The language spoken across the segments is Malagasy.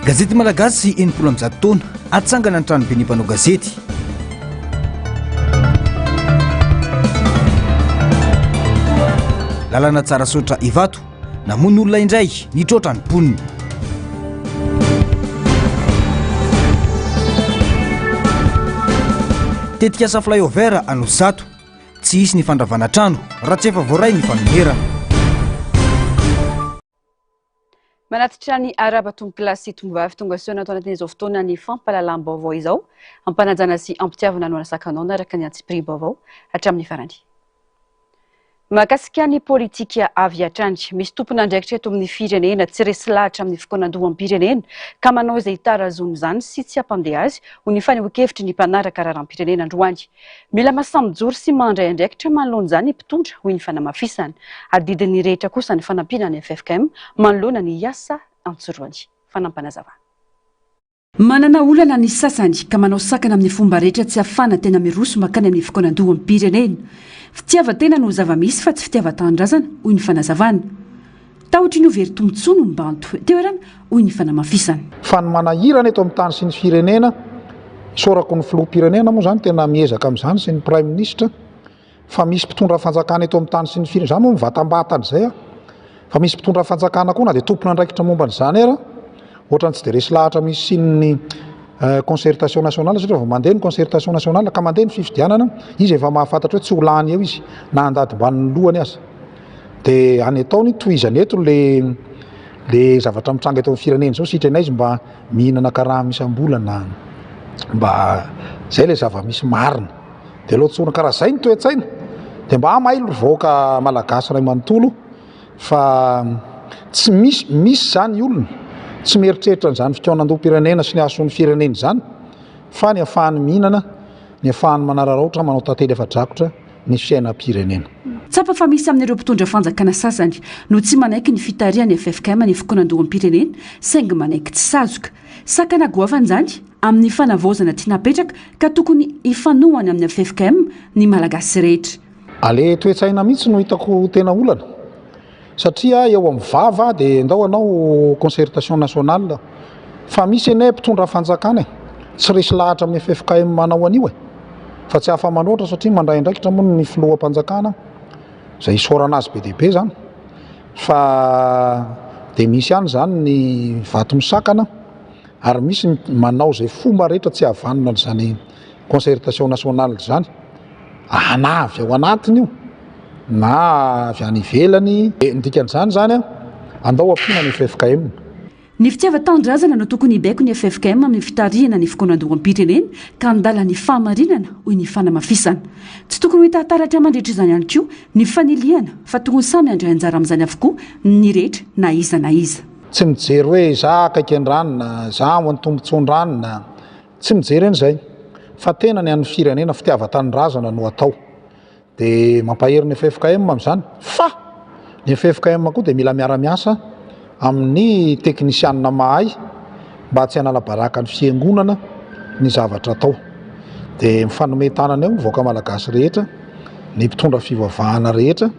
Gazety Malagasy 160 taona, atsangana ny tranoben'ny mpanao gazety. Lalana Tsarasaotra Ivato, namono olona indray, nitroatra ny mponina. Tetikasa flyover Anosizato, tsy hisy ny fandravana trano raha tsy efa voaray ny fanonerana. Manatitra ny arahaba tompokolahy sy tompovavy tonga soa ato anatin'izao fotoana ny fampahalalam-baovao izao. Ampanajana sy ampitiavana no anasakanao araka ny antsipiriam-baovao hatramin'ny farany. Mahakasika ny politika avy hatrany, misy tompon'andraikitra eto amin'ny firenena tsy resy lahatra amin'ny fikaonandoham-pirenena ka manao izay hitarazoana izany sy tsy hampandeha azy ho ny fanehoan-kevitry ny mpanaraka raharaham-pirenena androany. Mila masahy mijoro sy mandray andraikitra manoloana izany ny mpitondra, hoy ny fanamafisana. Adidin'ny rehetra kosa ny fanampiana ny ffkm manoloana ny asa antsoroany. Fanampinazavana. Manana olana ny sasany ka manao sakana amin'ny fomba rehetra tsy ahafahana tena miroso mankany amin'ny fikaonandoham-pirenena. Fitiavan-tena no zava-misy fa tsy fitiavan-tanindrazana, hoy ny fanazavana. Tahotry ny ho very tombontsoa no mibahan-toerana, hoy ny fanamafisana. Fa ny manahirana eto amin'ny tany sy ny firenena, isaorako ny filoham-pirenena moa izany tena miezaka amin'izany sy ny praiminisitra, fa misy mpitondra fanjakana eto amin'ny tany sy ny firenena, za moa mivatambatana izay aho, fa misy mpitondra fanjakana koa na dia tompon'andraikitra momba an'izany ara, ohatran'ny tsy dia resy lahatra amin'ny hisian'ny concertation nationale satria vao mandeha ny concertation nationale ka mandeha ny fifidianana, izy efa mahafantatra hoe tsy ho lany eo izy na handady ambanin'ny lohany aza. De any ataony tohizany eto le le zavatra mitranga eto amin'ny firenena izao sitrana izy mba mihinana karama isam-bolana mba zay le zava-misy marina de aleo tsorina ka raha zay ny toe-tsaina de mba mailo ry vahoaka malagasy ray manontolo fa tsy misy misy zany olona tsy mieritreritra an'izany fikaonandoham-pirenena sy ny hahasoa ny firenena izany fa ny afahany mihinana ny afahany manararaotra manao tantely afa-drakotra ny fiainam-pirenena. Tsapa fa misy amin'ireo mpitondra fanjakana sasany no tsy manaiky ny fitarihan'ny ffkm ny fikaonandoham-pirenena saingy manaiky tsy sazoka. Sakana goavana izany amin'ny fanavaozana tiana hapetraka ka tokony hifanohana amin'ny ffkm ny Malagasy rehetra. Ale toe-tsaina mihitsy no hitako tena olana satria eo amin'ny vava dia ndao hanao concertation nationale fa misy anie mpitondra fanjakana e, tsy resy lahatra amin'ny ffkm manao an'io e, fa tsy afa-manoatra satria mandray andraikitra moa ny filoham-panjakana izay isaorana azy be dia be zany fa dia misy ihany zany ny vato misakana ary misy ny manao izay fomba rehetra tsy hahavanona an'izany concertation nationale izany. Na avy ao anatiny io na avy any ivelany. Ny dikan'izany izany an, andao ampiana ny ffkm. Ny fitiavan-tanindrazana no tokony hibaiko ny ffkm amin'ny fitarihana ny fikaonandoham-pirenena ka handala ny fahamarinana, hoy ny fanamafisana. Tsy tokony ho hita taratra mandritra izany ihany koa ny fanilihana fa tokony samy handray anjara amin'izany avokoa ny rehetra na iza na iza. Tsy mijery hoe za akaiky an-dranona, za ao an-tombotsoan-dranona, Tsy mijery an'izay fa tena ny an'ny firenena fitiavan-tanindrazana no atao. Dia mampahery ny ffkm amin'izany fa ny ffkm koa dia mila miara-miasa amin'ny teknisianina mahay mba tsy hanala baraka ny fiangonana ny zavatra atao. Dia mifanome tanana eo ny vahoaka malagasy rehetra, ny mpitondra fivavahana rehetra.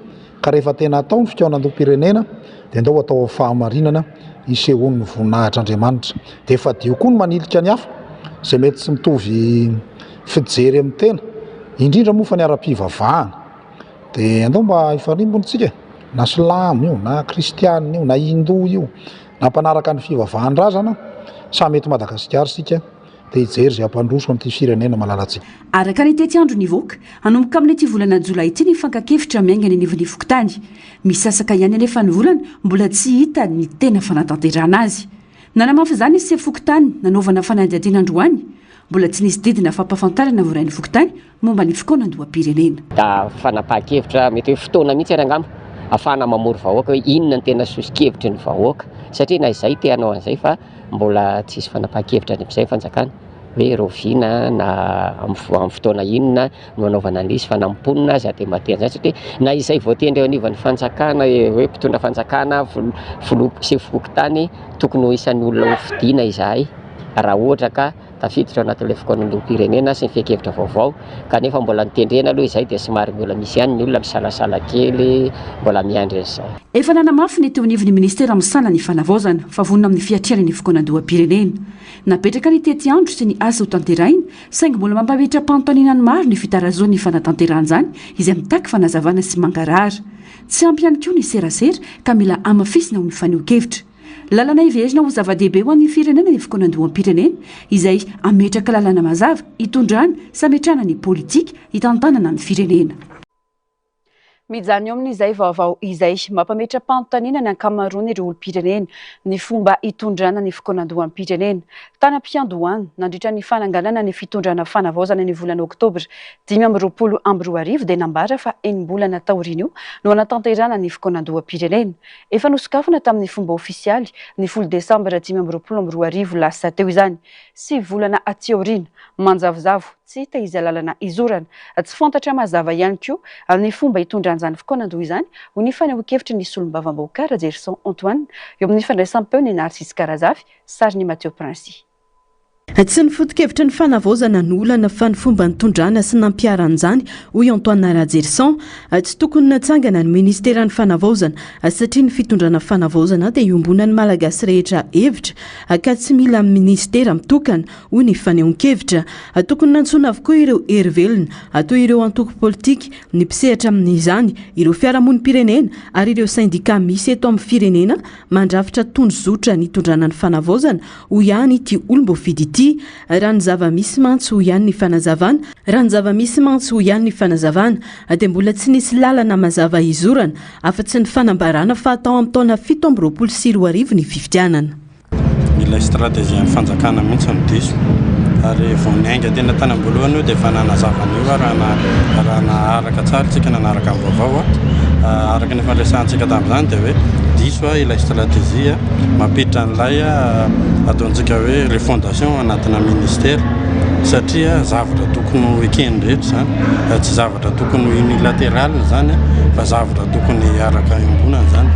Ka rehefa tena atao ny fikaonandoham-pirenena dia ndao atao amin'ny fahamarinana hisehoan'ny voninahitr'Andriamanitra. Dia fadio koa ny manilika ny hafa izay mety tsy mitovy fijery amin'ny tena, indrindra moa fa ny ara-pivavahana. Dia andao mba hifarimbona isika e! Na silamo io, na kristianina io, na hindoa io, na mpanaraka ny fivavahan-drazana, samy eto Madagasikara isika. Te hijery izay hampandroso an'ity firenena malalantsika. Araka ny tetiandro nivoaka, hanomboka amin'ity volana jolay ity ny fankan-kevitra miainga any anivon'ny fokontany. Misasaka ihany anefa ny volana, mbola tsy hita ny tena fanatanterahana azy. Nanamafy izany ny sefo fokontany nanaovana fanadihadiana androany. Mbola tsy nisy didy na fampahafantarana voarain'ny fokontany momba ny fikaonandoham-pirenena. Da fanapahan-kevitra mety hoe fotoana mihitsy ary angamba ahafahana mamory vahoaka hoe inona ny tena soso-kevitry ny vahoaka satria na izay te hanao an'izay fa mbola tsisy fanapahan-kevitra any amin'izay fanjakana hoe rahoviana na amin'ny fotoana inona no hanaovana an'ilay izy fa na ny mponina aza dia mba te an'izany satria na izay voatendry eo anivon'ny fanjakana hoe mpitondra fanjakana, filoha sefo fokontany tokony ho isan'ny olona ho fidiana izahay raha ohatra ka. tafiditra ao anatin'ilay fikaonandoham-pirenena sy ny fehin-kevitra vaovao kanefa mbola notendrena aloha izay dia somary mbola misy ihany ny olona misalasala kely mbola miandry an'izay. Efa nanamafy ny teo anivon'ny minisitera misahana ny fanavaozana fa vonona amin'ny fiatrehana ny fikaonandoham-pirenena. Napetraka ny tetiandro sy ny asa hotanterahina saingy mbola mampametra-panontaniana ny maro ny fitarazoan'ny fanatanterahana izany izay mitaky fanazavana sy mangarahara. Tsy ampy ihany koa ny serasera ka mila hamafisina ho ny fanehoan-kevitra. Lalana heverina ho zava-dehibe ho an'ny firenena ny fikaonandoham-pirenena izay hametraka lalana mazava hitondrana sy hametrahana ny politika hitantanana ny firenena. Mijanona eo amin'izay vaovao izay. Mampametra-panontaniana ny ankamaroan'ireo olom-pirenena ny fomba hitondrana ny fikaonandoham-pirenena. Tany am-piandohana, nandritra ny fananganana ny fitondrana fanavaozana ny volana oktobra 2025 dia nambara fa enim-bolana taorian'io no hanatanterahana ny fikaonandoham-pirenena. Efa nosokafana tamin'ny fomba ofisialy ny folo desambra 2025 lasa teo izany. Sivy volana aty aoriana, manjavozavo, tsy hita izay lalana izorana. Tsy fantatra mazava ihany koa ny fomba hitondran'izany fikaonandoha izany, hoy ny fanehoan-kevitry ny solombavambahoaka Rajerison Antoine eo amin'ny fandraisam-peon'i Narcisse Karazafy, sarin'i Mathieu Princy. Tsy ny foto-kevitry ny fanavaozana no olana fa ny fomba nitondrana sy nampiharana izany, hoy Antoine Rajerison. Tsy tokony natsangana ny minisiteran'ny fanavaozana satria ny fitondrana fanavaozana dia iombonan'ny Malagasy rehetra hevitra ka tsy mila minisitera mitokana, hoy ny fanehoan-kevitra. Tokony nantsoina avokoa ireo hery velona toy ireo antoko politika, ny mpisehatra amin'izany, ireo fiarahamonim-pirenena ary ireo sendika misy eto amin'ny firenena mandrafitra tondrozotra nitondrana ny fanavaozana, hoy ihany ity olom-boafidy ity. Raha ny zava-misy mantsy, hoy ihany ny fanazavana, raha ny zava-misy mantsy, hoy ihany ny fanazavana, dia mbola tsy nisy lalana mazava hizorana, afa-tsy ny fanambarana fa hatao amin'ny taona 2027 ny fifidianana. Ilay stratégie-n'ny fanjakana mihitsy no diso. Ary vao niainga tena tany am-boalohany io dia efa nanazava an'io aho raha raha naharaka tsara isika nanaraka ny vaovao. Araka ny efa niresahantsika tamin'izany dia hoe diso ilay stratégie mampiditra an'ilay ataontsika hoe refondation anatina ministère satria zavatra tokony ho eken'ny rehetra izany, tsy zavatra tokony ho unilatéral izany fa zavatra tokony hiaraka iombonana izany.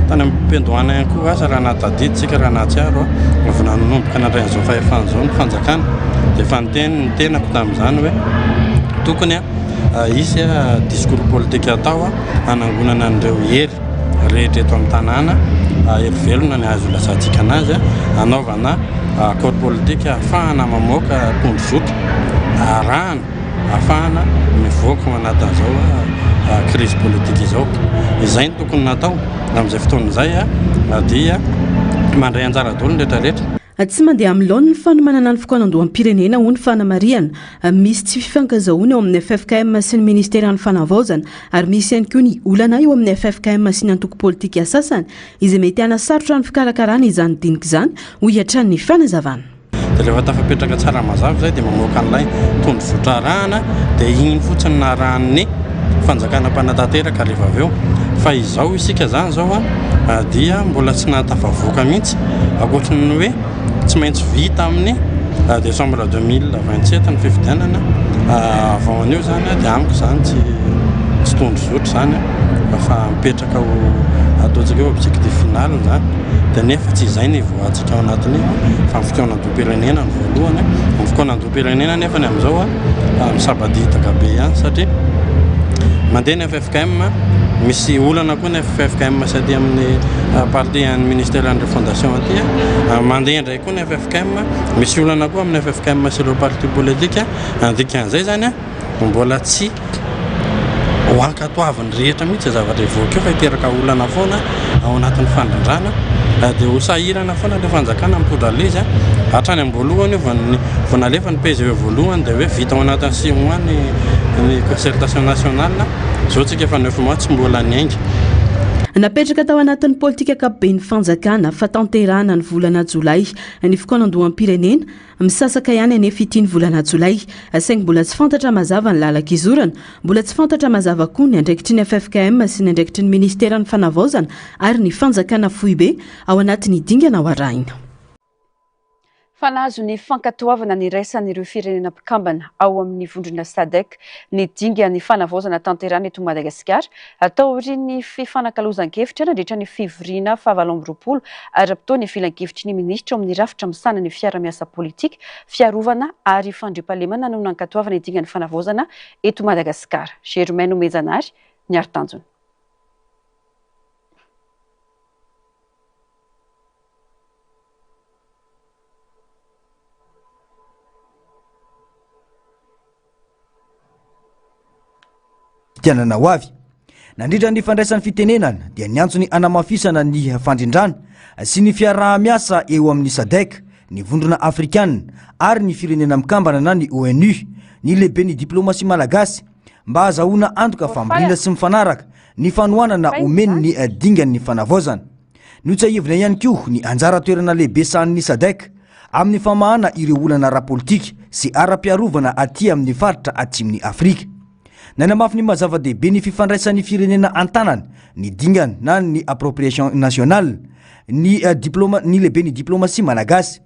Tany am-piandohana ihany koa asa raha nahatadidy isika raha nahatsiaro vao nanomboka nandray an'izao fahefana izao ny fanjakana dia efa niteny ny tenako tamin'izany hoe tokony hisy discours politique atao hanangonana an'ireo hery rehetra eto amin'ny tanàna, hery velona ny azo ilazantsika anazy, hanaovana accord politique ahafahana mamoaka tondrozotra arahana, ahafahana mivoaka ao anatin'izao crise politique izao. Izay no tokony natao amin'izay fotoana izay dia mandray anjara daholo ny rehetra rehetra. Tsy mandeha amin'ny laoniny ny fanomanana ny fikaonandoham-pirenena, hoy ny fanamarihana. Misy tsy fifankazahoana eo amin'ny ffkm sy ny ministeran'ny Fanavaozana ary misy ihany koa ny olana eo amin'ny ffkm sy ny antoko politika sasany izay mety hanasarotra ny fikarakarana izany dinika izany, hoy hatrany ny fanazavana. Dia rehefa tafapetraka tsara mazava izay dia mamoaka an'ilay tondrozotra arahana dia iny fotsiny no arahan'ny fanjakana mpanatanteraka rehefa avy eo. Fa izao isika izany izao dia mbola tsy nahatafavoaka mihitsy ankoatry ny hoe tsy maintsy vita amin'ny décembre 2027 ny fifidianana avant an'io izany dia amiko izany tsy tsy tondrozotra izany fa mipetraka ho ataontsika hoe objectif final izany dia nefa tsy izay ny ivoahantsika ao anatin'io fa ny fikaonandoham-pirenena no voalohany ny fikaonandoham-pirenena nefa ny amin'izao misabadidaka be ihany satria mandeha ny ffkm misy olana koa ny ffkm sy aty amin'ny partie an'ny ministère an'ny refondation aty mandeha indray koa ny ffkm misy olana koa amin'ny ffkm sy ireo parti politique ny dikan'izay zany mbola tsy ho ankatoavin'ny rehetra mihitsy izay zavatra hivoaka eo fa hiteraka olana foana ao anatin'ny fandrindrana dia ho sahirana foana ilay fanjakana mitondra an'ilay izy hatrany am-boalohany io vao ny vao nalefa ny PGE voalohany dia hoe vita ao anatin'ny six mois ny ny concertation nationale izao tsika efa neuf mois tsy mbola niainga. Napetraka tao anatin'ny politika ankapoben'ny fanjakana fa tanterahana ny volana jolay ny fikaonandoham-pirenena Misasaka ihany anefa ity ny volana jolay, saingy mbola tsy fantatra mazava ny lalan-kizorana. Mbola tsy fantatra mazava koa ny andraikitry ny ffkm sy ny andraikitry ny ministeran'ny Fanavaozana ary ny fanjakana foibe ao anatin'ny dingana ho arahina. Fa nahazo ny fankatoavana niraisan'ireo firenena mpikambana ao amin'ny vondrona Sadc ny dingan'ny fanavaozana tanterahina eto Madagasikara taorian'ny fifanakalozan-kevitra nandritra ny fivoriana faha-28 ara-potoan'ny filankevitry ny minisitra ao amin'ny rafitra misahana ny fiarahamiasa politika, fiarovana ary fandriampahalemana no nankatoavana ny dingan'ny fanavaozana eto Madagasikara. Germain Nomenjanahary, Niaritanjona. Fifidianana ho avy. Nandritra ny fandraisany fitenenana dia niantso ny hanamafisana ny fandrindrana sy ny fiaraha-miasa eo amin'ny Sadec, ny Vondrona Afrikana ary ny Firenena Mikambana na ny ONU ny lehiben'ny diplomasia malagasy mba hahazahoana antoka fa mirindra sy mifanaraka ny fanohanana omeny ny dingan'ny fanavaozana. Notsiahivina ihany koa ny anjara toerana lehibe sahanin'ny Sadec amin'ny famahana ireo olana ara-politika sy ara-piarovana aty amin'ny faritra atsimon'i Afrika. Nanamafy ny maha zava-dehibe ny fifandraisan'ny firenena an-tanana ny dingana na ny appropriation nationale ny diploma ny lehiben'ny diplomasia malagasy.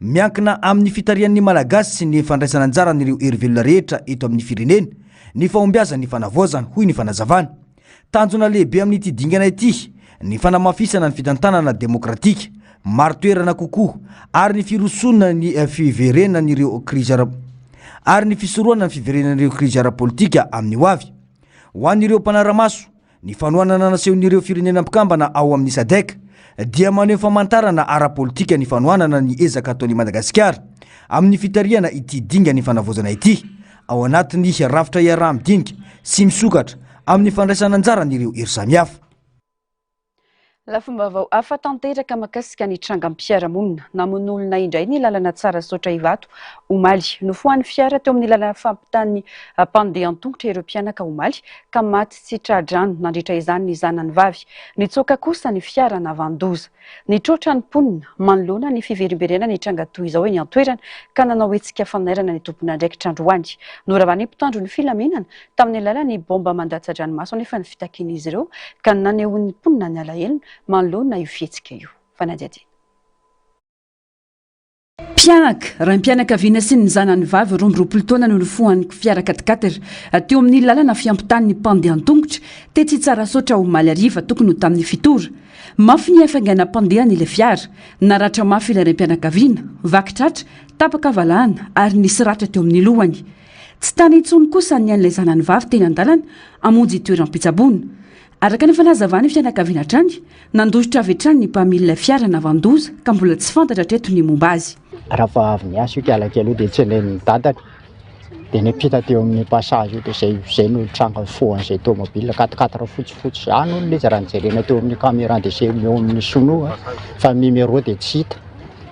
Miankina amin'ny fitarihan'ny Malagasy sy ny fandraisana anjaran'ireo hery velona rehetra eto amin'ny firenena ny fahombiazan'ny fanavaozana, hoy ny fanazavana. Tanjona lehibe amin'ity dingana ity ny fanamafisana ny fitantanana demokratika, marin-toerana kokoa ary ny firosoana ny fiverenan'ireo krizy ara ary ny fisorohana ny fiverenan'ireo krizy ara-politika amin'ny hoavy. Ho an'ireo mpanara-maso, Ny fanohanana nasehon'ireo firenena mpikambana ao amin'ny Sadec dia maneho famantarana ara-politika ny fanohanana ny ezaka ataon'i Madagasikara amin'ny fitarihana ity dingan'ny fanavaozana ity ao anatin'ny rafitra iaraha-midinika sy misokatra amin'ny fandraisana anjaran'ireo hery samihafa. Lafim-baovao hafa tanteraka mahakasika ny trangam-piarahamonina. Namono olona indray ny lalana Tsarasaotra Ivato omaly. Nofohan'ny fiara teo amin'ny lalana fampitan'ny mpandeha an-tongotra ireo mpianaka omaly ka maty tsy tra-drano nandritra izany ny zanany vavy. Nitsoaka kosa ny fiara navan-doza. Nitroatra ny mponina manoloana ny fiverimberenana tranga toy izao eny an-toerana ka nanao hetsika fanairana ny tompon'andraikitra androany. Noravan'ny mpitandro ny filaminana tamin'ny alalan'ny baomba mandatsa-dranomaso anefa ny fitakian'izy ireo ka nanehoan'ny mponina ny alahelony manoloana io fihetsika io. Fanadihadiana. Mpianaka, raim-pianakaviana sy ny zanany vavy 22 taona no nifohan'ny fiara quat-quatre teo amin'ny lalana fiampitan'ny mpandeha an-tongotra tetsy Tsarasaotra omaly hariva tokony ho tamin'ny fito ora. Mafy ny hafainganam-pandehan'ilay fiara. Naratra mafy ilay raim-pianakaviana, vaky tratra, tapaka valahana ary nisy ratra teo amin'ny lohany. Tsy tany intsony kosa ny ain'ilay zanany vavy teny an-dalana hamonjy toeram-pitsaboana. Araka ny fanazavan'ny fianakaviana hatrany, nandositra avy hatrany ny mpamily ilay fiara navan-doza ka mbola tsy fantatra hatreto ny momba azy. Raha vao avy niasa io kialakely io dia tsenain'ny dadany dia niampita teo amin'ny passage io dia zay zay no nitranga nifohan'izay tomobile quatre quatre fotsifotsy zany hono ilay izy raha nijerena teo amin'ny caméra de sé eo amin'ny sinoa fa ny numéro dia tsy hita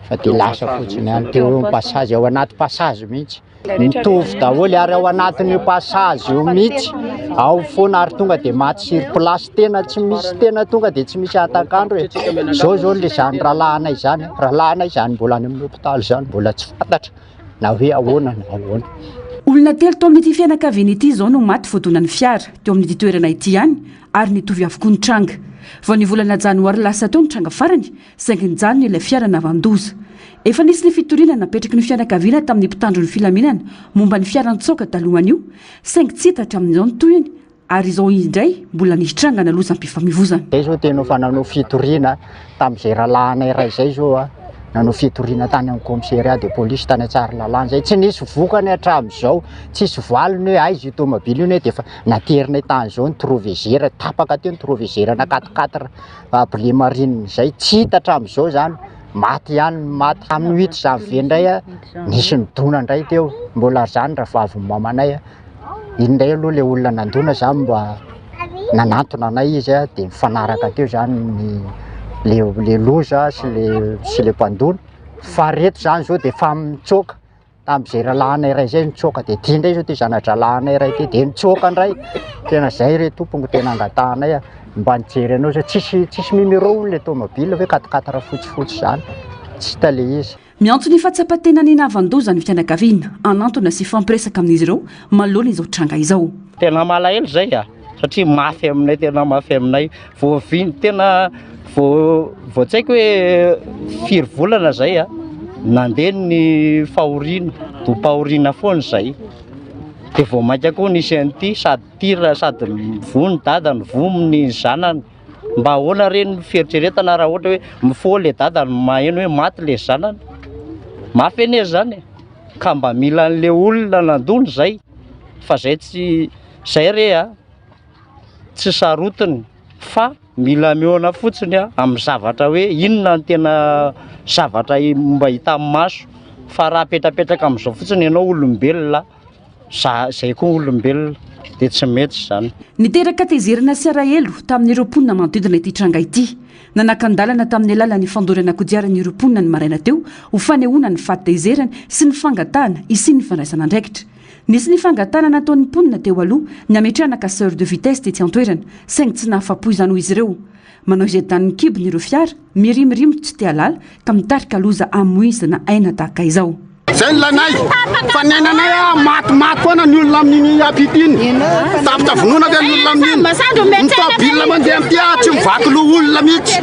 fa dia lasa fotsiny ihany teo amin'ny passage ao anaty passage mihitsy. Mitovy daholo ary ao anatin'io passage io mihitsy ao foana ary tonga dia maty sur place tena tsy misy tena tonga dia tsy misy hatak'andro e. Zao zao le zany rahalahinay izany, rahalahinay izany mbola any amin'ny hopitaly izany mbola tsy fantatra na hoe ahoana na ahoana. Olona telo tao amin'ity fianakaviana ity izao no maty voadonan'ny fiara teo amin'ity toerana ity ihany ary nitovy avokoa ny tranga. Vao ny volana janoary lasa teo ny tranga farany saingy nijanona ilay fiara navan-doza. Efa nisy ny fitoriana napetraky ny fianakaviana tamin'ny mpitandro ny filaminana momba ny fiara nitsoaka talohan'io, saingy tsy hita hatramin'izao ny tohiny ary izao indray mbola nitrangana lozam-pifamoivozana. Zay zao tena efa nanao fitoriana tamin'izay rahalahinay iray izay zao a, nanao fitoriana tany amin'ny commissariat de police tany Tsaralalàna zay, tsy nisy vokany hatramin'izao, tsisy valiny hoe aiza io tomobile io ne de efa naterinay tany zao ny trovezera, tapaka teo ny trovezerana quatre quatre. Bleu marine izay tsy hita hatramin'izao izany, maty ihany ny maty. Tamin'ny huit janvier indray nisy nidona indray teo, mbola izany rahavavin'ny mamanay, iny indray aloha ilay olona nandona izany mba nanantona anay izy dia nifanaraka teo izany ny le le loza sy le sy le mpandona, fa reto izany izao dia efa mitsoaka. Tamin'izay rahalahinay iray izay nitsoaka dia ity indray izao ity zana-drahalahinay iray ity dia nitsoaka indray. Tena izay re tompoko tena angatahanay a, mba nijery anao izay, tsisy tsisy numéro hono ilay tomobile hoe quatre quatre fotsifotsy izany, tsy hita ilay izy. Miantso ny fahatsapan-tenan'ny nahavan-doza ny fianakaviana hanantona sy hifampiresaka amin'izy ireo manoloana izao tranga izao. Tena malahelo zay a, satria mafy aminay, tena mafy aminay, vao vin- tena vao vao tsy haiko hoe firy volana zay a, Nandeha ny fahoriana, dom-pahoriana foana izay. Dia vao mainka koa nisy an'ity sady tir sady voa ny dadany, voa ny zanany. Mba ahoana re ny fieritreretana raha ohatra hoe mifoha ilay dadany maheno hoe maty ilay zanany? Mafy anie izany e! Ka mba mila an'ilay olona nandona izay fa izay tsy, izay re a! Tsy sarotiny fa mila mihaona fotsiny amin'ny zavatra hoe inona no tena zavatra mba hita amin'ny maso fa raha apetrapetraka amin'izao fotsiny ianao olombelona za zay koa olombelona dia tsy mety izany. Niteraka hatezerana sy alahelo tamin'ireo mponina manodidina ity tranga ity. Nanakan-dalana tamin'ny alalan'ny fandorana kodiarana ireo mponina ny maraina teo ho fanehoana ny fahatezerany sy ny fangatahana hisian'ny fandraisana andraikitra. Nisy ny fangatahana nataon'ny mponina teo aloha ny hametrahana casseur de vitesse tetsy an-toerana, saingy tsy nahafa-po izany hoy izy ireo. Manao izay danin'ny kibony ireo fiara, mirimorimo tsy te halala ka mitarika loza hamoizana aina tahaka izao. Zay ny lanay fa ny ainanay a maty maty foana ny olona amin'iny ampita iny. Tapitra vonoina ve ny olona amin'iny? Ny tôbila mandeha amin'ity a tsy mivaky loha olona mihitsy.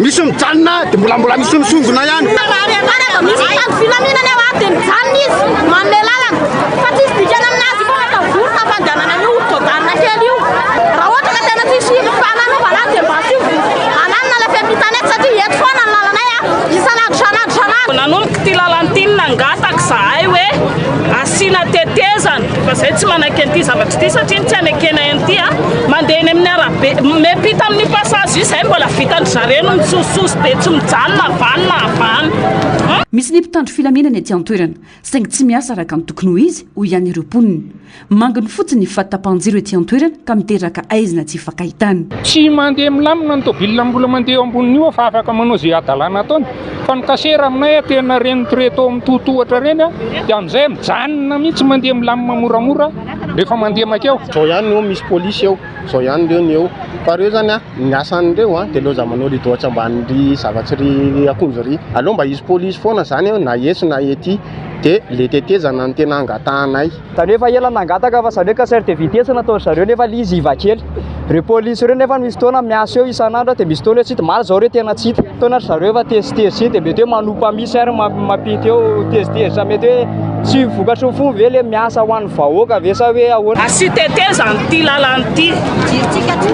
Misy mijanona dia mbola mbola misy misongona ihany. Raha misy mpitandro filaminana eo dia mijanona izy manome lalana fa tsisy dikany aminazy io fa atao vory fampandehanana an'io doganina kely io. Raha ohatra ka tena tsisy fananaovana azy dia mba asio ananona ilay fiampitana eto satria eto foana ny lalanay a isan'andro isan'andro isan'andro. Nanomboka ity lalana ity no nangataka izahay hoe asiana tetezana fa izay tsy manaiky an'ity zavatra ity satria ny tsy anekenay an'ity a mandeha eny amin'ny arabe miampita amin'io passage io izay mbola vitan-dry zareo no misososo be tsy mijanona avy any na avy any. Misy ny mpitandro filaminana ety an-toerana, saingy tsy miasa araka ny tokony ho izy, hoy ihany ireo mponina. Manginy fotsiny ny fahatapahan-jiro ety an-toerana ka miteraka haizina tsy ifankahitana. Tsy mandeha milamina ny tôbila mbola mandeha eo ambonin'io fa afaka manao izay hadalana ataony. Fa ny kasera aminay tena ireny toreto amin'ny tohatohatra ireny dia amin'izay mijanona mihitsy mandeha milamina moramora rehefa mandeha mankeo. Zao ihany no misy polisy eo, zao ihany reo ny eo. Fa reo zany an, ny asan'ireo an, de loza manao rideau atsy ambany ry zavatsy ry akonjo ry. Aleo mba hisy polisy foana zany eo na etsy na ety, de le tetezana no tena angatahanay. Zany hoe efa ela nangataka fa zany hoe casseur de vitesse nataon-dry zareo nefa le izy iva kely. Reo polisy reo nefa misy fotoana miasa eo isan'andro de misy fotoana hoe tsy hita, omaly zao reo tena tsy hita. Fotoana ry zareo efa tezitezitra iny de mety hoe manopa misy ary mampita eo tezitezitra mety hoe tsy vokatry ny fony ve le miasa ho an'ny vahoaka ve sa hoe ahoana. Asio tetezana ity lalana ity.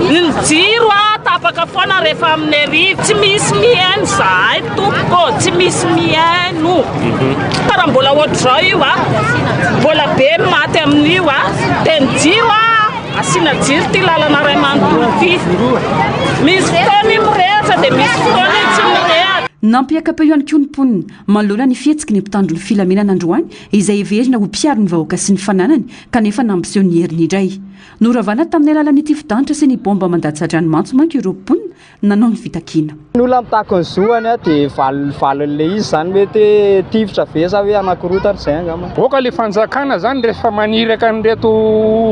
Ny jiro a tapaka foana rehefa amin'ny hariva. Tsy misy mihaino zahay tompoko ô, tsy misy mihaino. Fa raha mbola ohatr'izao io a, mbola be ny maty amin'io a, dia ny jiro a. Asiana jiro ity lalana iray manontolo ity. Misy fotoana io mirehatra dia misy fotoana io tsy mirehatra. Nampiaka-peo ihany koa ny mponina manoloana ny fihetsiky ny mpitandro ny filaminana androany izay heverina ho mpiaro ny vahoaka sy ny fananany kanefa nampiseho ny heriny indray. Noravana tamin'ny alalan'ny tifi-danitra sy ny baomba mandatsa-dranomantsy manko ireo mponina nanao ny fitakiana. Ny olona mitaky ny zoany dia valin'ilay izy izany mety hoe tifitra ve sa hoe anakorontana izay angamba. Aoka le fanjakana zany rehefa maniraka an'ireto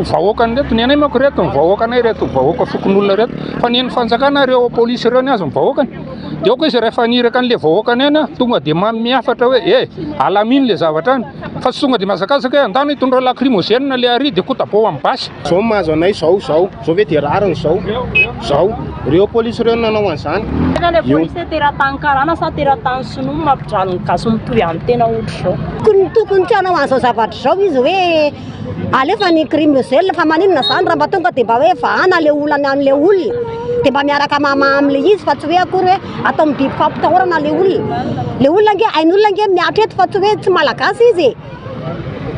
vahoakany ireto, ny anay manko ireto ny vahoakanay ireto vahoaka fokonolona ireto, fa ny an'ny fanjakana ireo polisy ireo ny azy ny vahoakany, de aoka izy rehefa haniraka an'le vahoakany any tonga de manome hafatra hoe eh alamino le zavatra any fa tsy tonga de mihazakazaka hoe andana hitondra lacrymogène le ary de kotabao amin'ny basy. Zao ny mahazo anay zao zao zao ve de rariny zao zao reo polisy reo no nanao an'izany. Tena le polisy teratany karana sa teratany sinoa no mampijaly ny gasy mitovy amin'ny tena ohatr'izao. Tokony tokony tsy hanao an'izao zavatra izao izy hoe alefa ny crimogène fa maninona zany raha mba tonga dia mba hoe vahana le olana an'le olona dia mba miaraka mamaha amin'le izy fa tsy hoe akory hoe atao amin'ny biby fampitahorana le olona. Le olona ange hain'olona ange mihatra eto fa tsy hoe tsy malagasy izy e.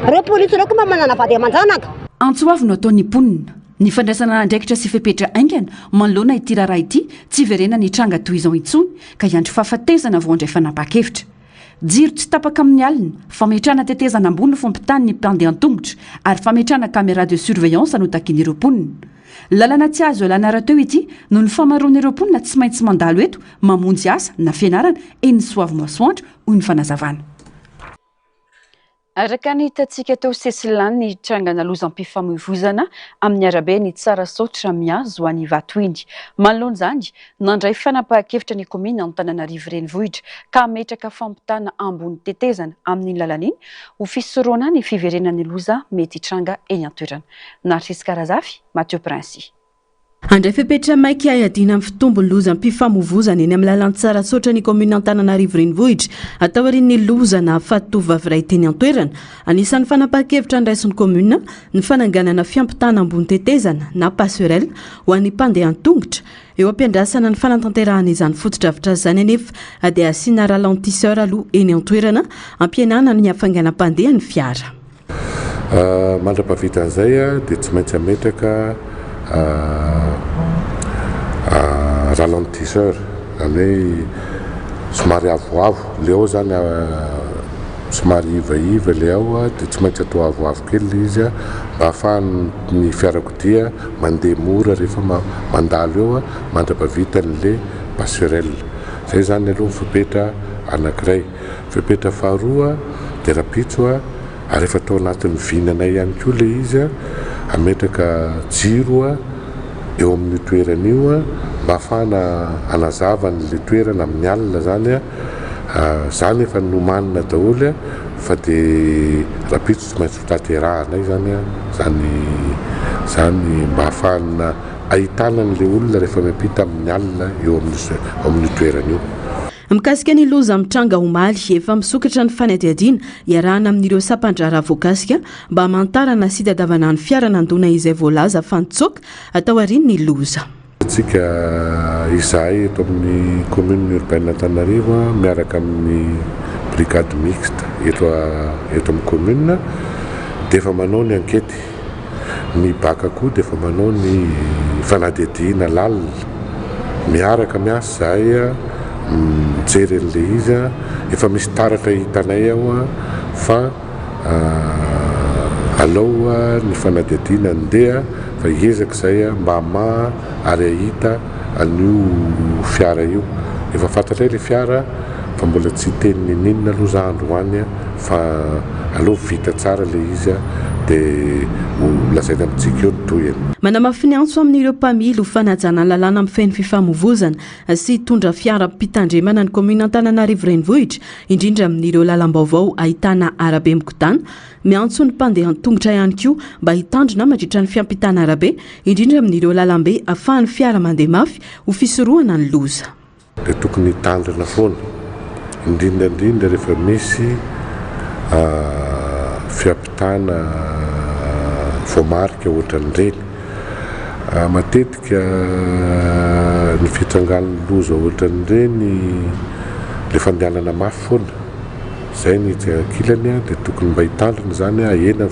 Reo polisy reo koa mba manana vady aman-janaka. Antso avo no ataon'ny mponina. Ny fandraisana andraikitra sy fepetra haingana manoloana ity raharaha ity tsy hiverenan'ny tranga toy izao intsony ka hiandry fahafatesana vao handray fanapahan-kevitra. Jiro tsy tapaka amin'ny alina, fametrahana tetezana ambony fampitan'ny mpandeha an-tongotra ary fametrahana caméra de surveillance no takian'ireo mponina. Lalana tsy azo ialana rahateo ity noho ny famaroan'ireo mponina tsy maintsy mandalo eto mamonjy asa na fianarana eny Soavimasoandro, hoy ny fanazavana. Araka ny hitantsika teo sesilany ny trangana lozam-pifamoivoizana amin'ny arabe ny Tsarasaotra mihazo an'Ivato iny. Manoloana izany, nandray fanapahan-kevitra ny kaominina Antananarivo Renivohitra ka hametraka fampitana ambony tetezana amin'iny lalana iny ho fisorohana ny fiverenan'ny loza mety hitranga eny an-toerana. Narcisque Razafy, Mathieu Princy. Handray fepetra maika hiadiana amin'ny fitombon'ny lozam-pifamoivozana eny amin'ny lalantsara tsotra ny kaominina Antananarivo Renivohitra taorian'ny loza nahafaty tovovavy iray teny an-toerana. Anisan'ny fanapahan-kevitra noraisin'ny kaominina ny fananganana fiampitana ambony tetezana na passerelle ho an'ny mpandeha an-tongotra. Eo am-piandrasana ny fanatanterahana izany fotodrafitrasa izany anefa dia asiana ralentisseur aloha eny an-toerana hampihenana ny hafainganam-pandehan'ny fiara. Mandra-pahavitan'izay dia tsy maintsy hametraka ralentisseur, izany hoe somary avoavo, ilay ao izany somary ivaiva ilay ao dia tsy maintsy atao avoavo kely ilay izy mba ahafahan'ny fiarakodia mandeha mora rehefa mandalo eo mandra-pahavitan'ilay passerelle. Izay izany aloha ny fepetra anankiray. Fepetra faharoa dia rahampitso ary efa tao anatin'ny vinanay ihany koa ilay izy, hametraka jiro eo amin'io toerana io mba hahafahana hanazava an'ilay toerana amin'ny alina izany. Izany efa nomanina daholo fa dia rahampitso tsy maintsy ho tanterahanay izany izany izany mba hahafahana ahitana an'ilay olona rehefa miampita amin'ny alina eo amin'io toerana io. Mikasika ny loza mitranga omaly, efa misokatra ny fanadihadiana iarahana amin'ireo sampan-draharaha voakasika mba hamantarana sy hitadiavana ny fiara nandona izay voalaza fa nitsoaka taorian'ny loza. Isika izahay eto amin'ny commune urbaine Antananarivo miaraka amin'ny brigade mixte eto eto amin'ny commune dia efa manao ny ankety. Ny bac koa dia efa manao ny fanadihadiana lalina, miaraka miasa izahay mijery an'ilay izy, efa misy taratra hitanay ao fa alao ny fanadihadiana andeha fa hiezaka izahay mba hamaha ary hahita an'io fiara io, efa fantatray ilay fiara fa mbola tsy hiteny n'inon'inona aloha za androany fa aleo vita tsara ilay izy dia ho lazaina amintsika eo ny tohiny. Manamafy ny antso amin'ireo mpamily ho fanajana ny lalàna mifehy ny fifamoivozana sy hitondra fiara am-pitandremana ny kaominina Antananarivo Renivohitra, indrindra amin'ireo lalam-baovao ahitana arabe migodàna. Miantso ny mpandeha an-tongotra ihany koa mba hitandrina mandritra ny fiampitana arabe, indrindra amin'ireo lalambe ahafahan'ny fiara mandeha mafy ho fisorohana ny loza. Dia tokony hitandrina foana, indrindra indrindra rehefa misy fiampitana voamarika ohatran'ireny. Matetika ny fitrangan'ny loza ohatran'ireny ilay fandehanana mafy foana, izay ny etsy ankilany dia tokony mba hitandrina izany hahena ny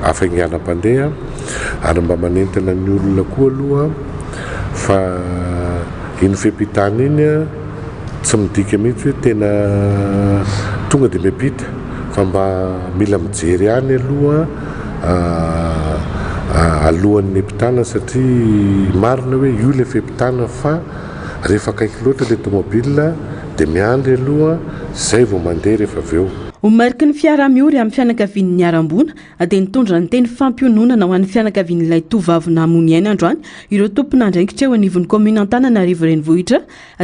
hafainganam-pandeha ary mba manentana ny olona koa aloha Fa iny fiampitana iny tsy midika mihitsy hoe tena tonga dia miampita fa mba mila mijery ihany aloha alohan'ny hiampitana satria marina hoe io ilay fiampitana fa rehefa akaiky loatra ilay tomobile dia miandry aloha izay vao mandeha rehefa avy eo. Ho mariky ny fiaraha-miory amin'ny fianakavian'ny niharam-boina dia nitondra ny teny fampiononana ho an'ny fianakavian'ilay tovovavy namoy aina androany ireo tompon'andraikitra eo anivon'ny kaominina Antananarivo Renivohitra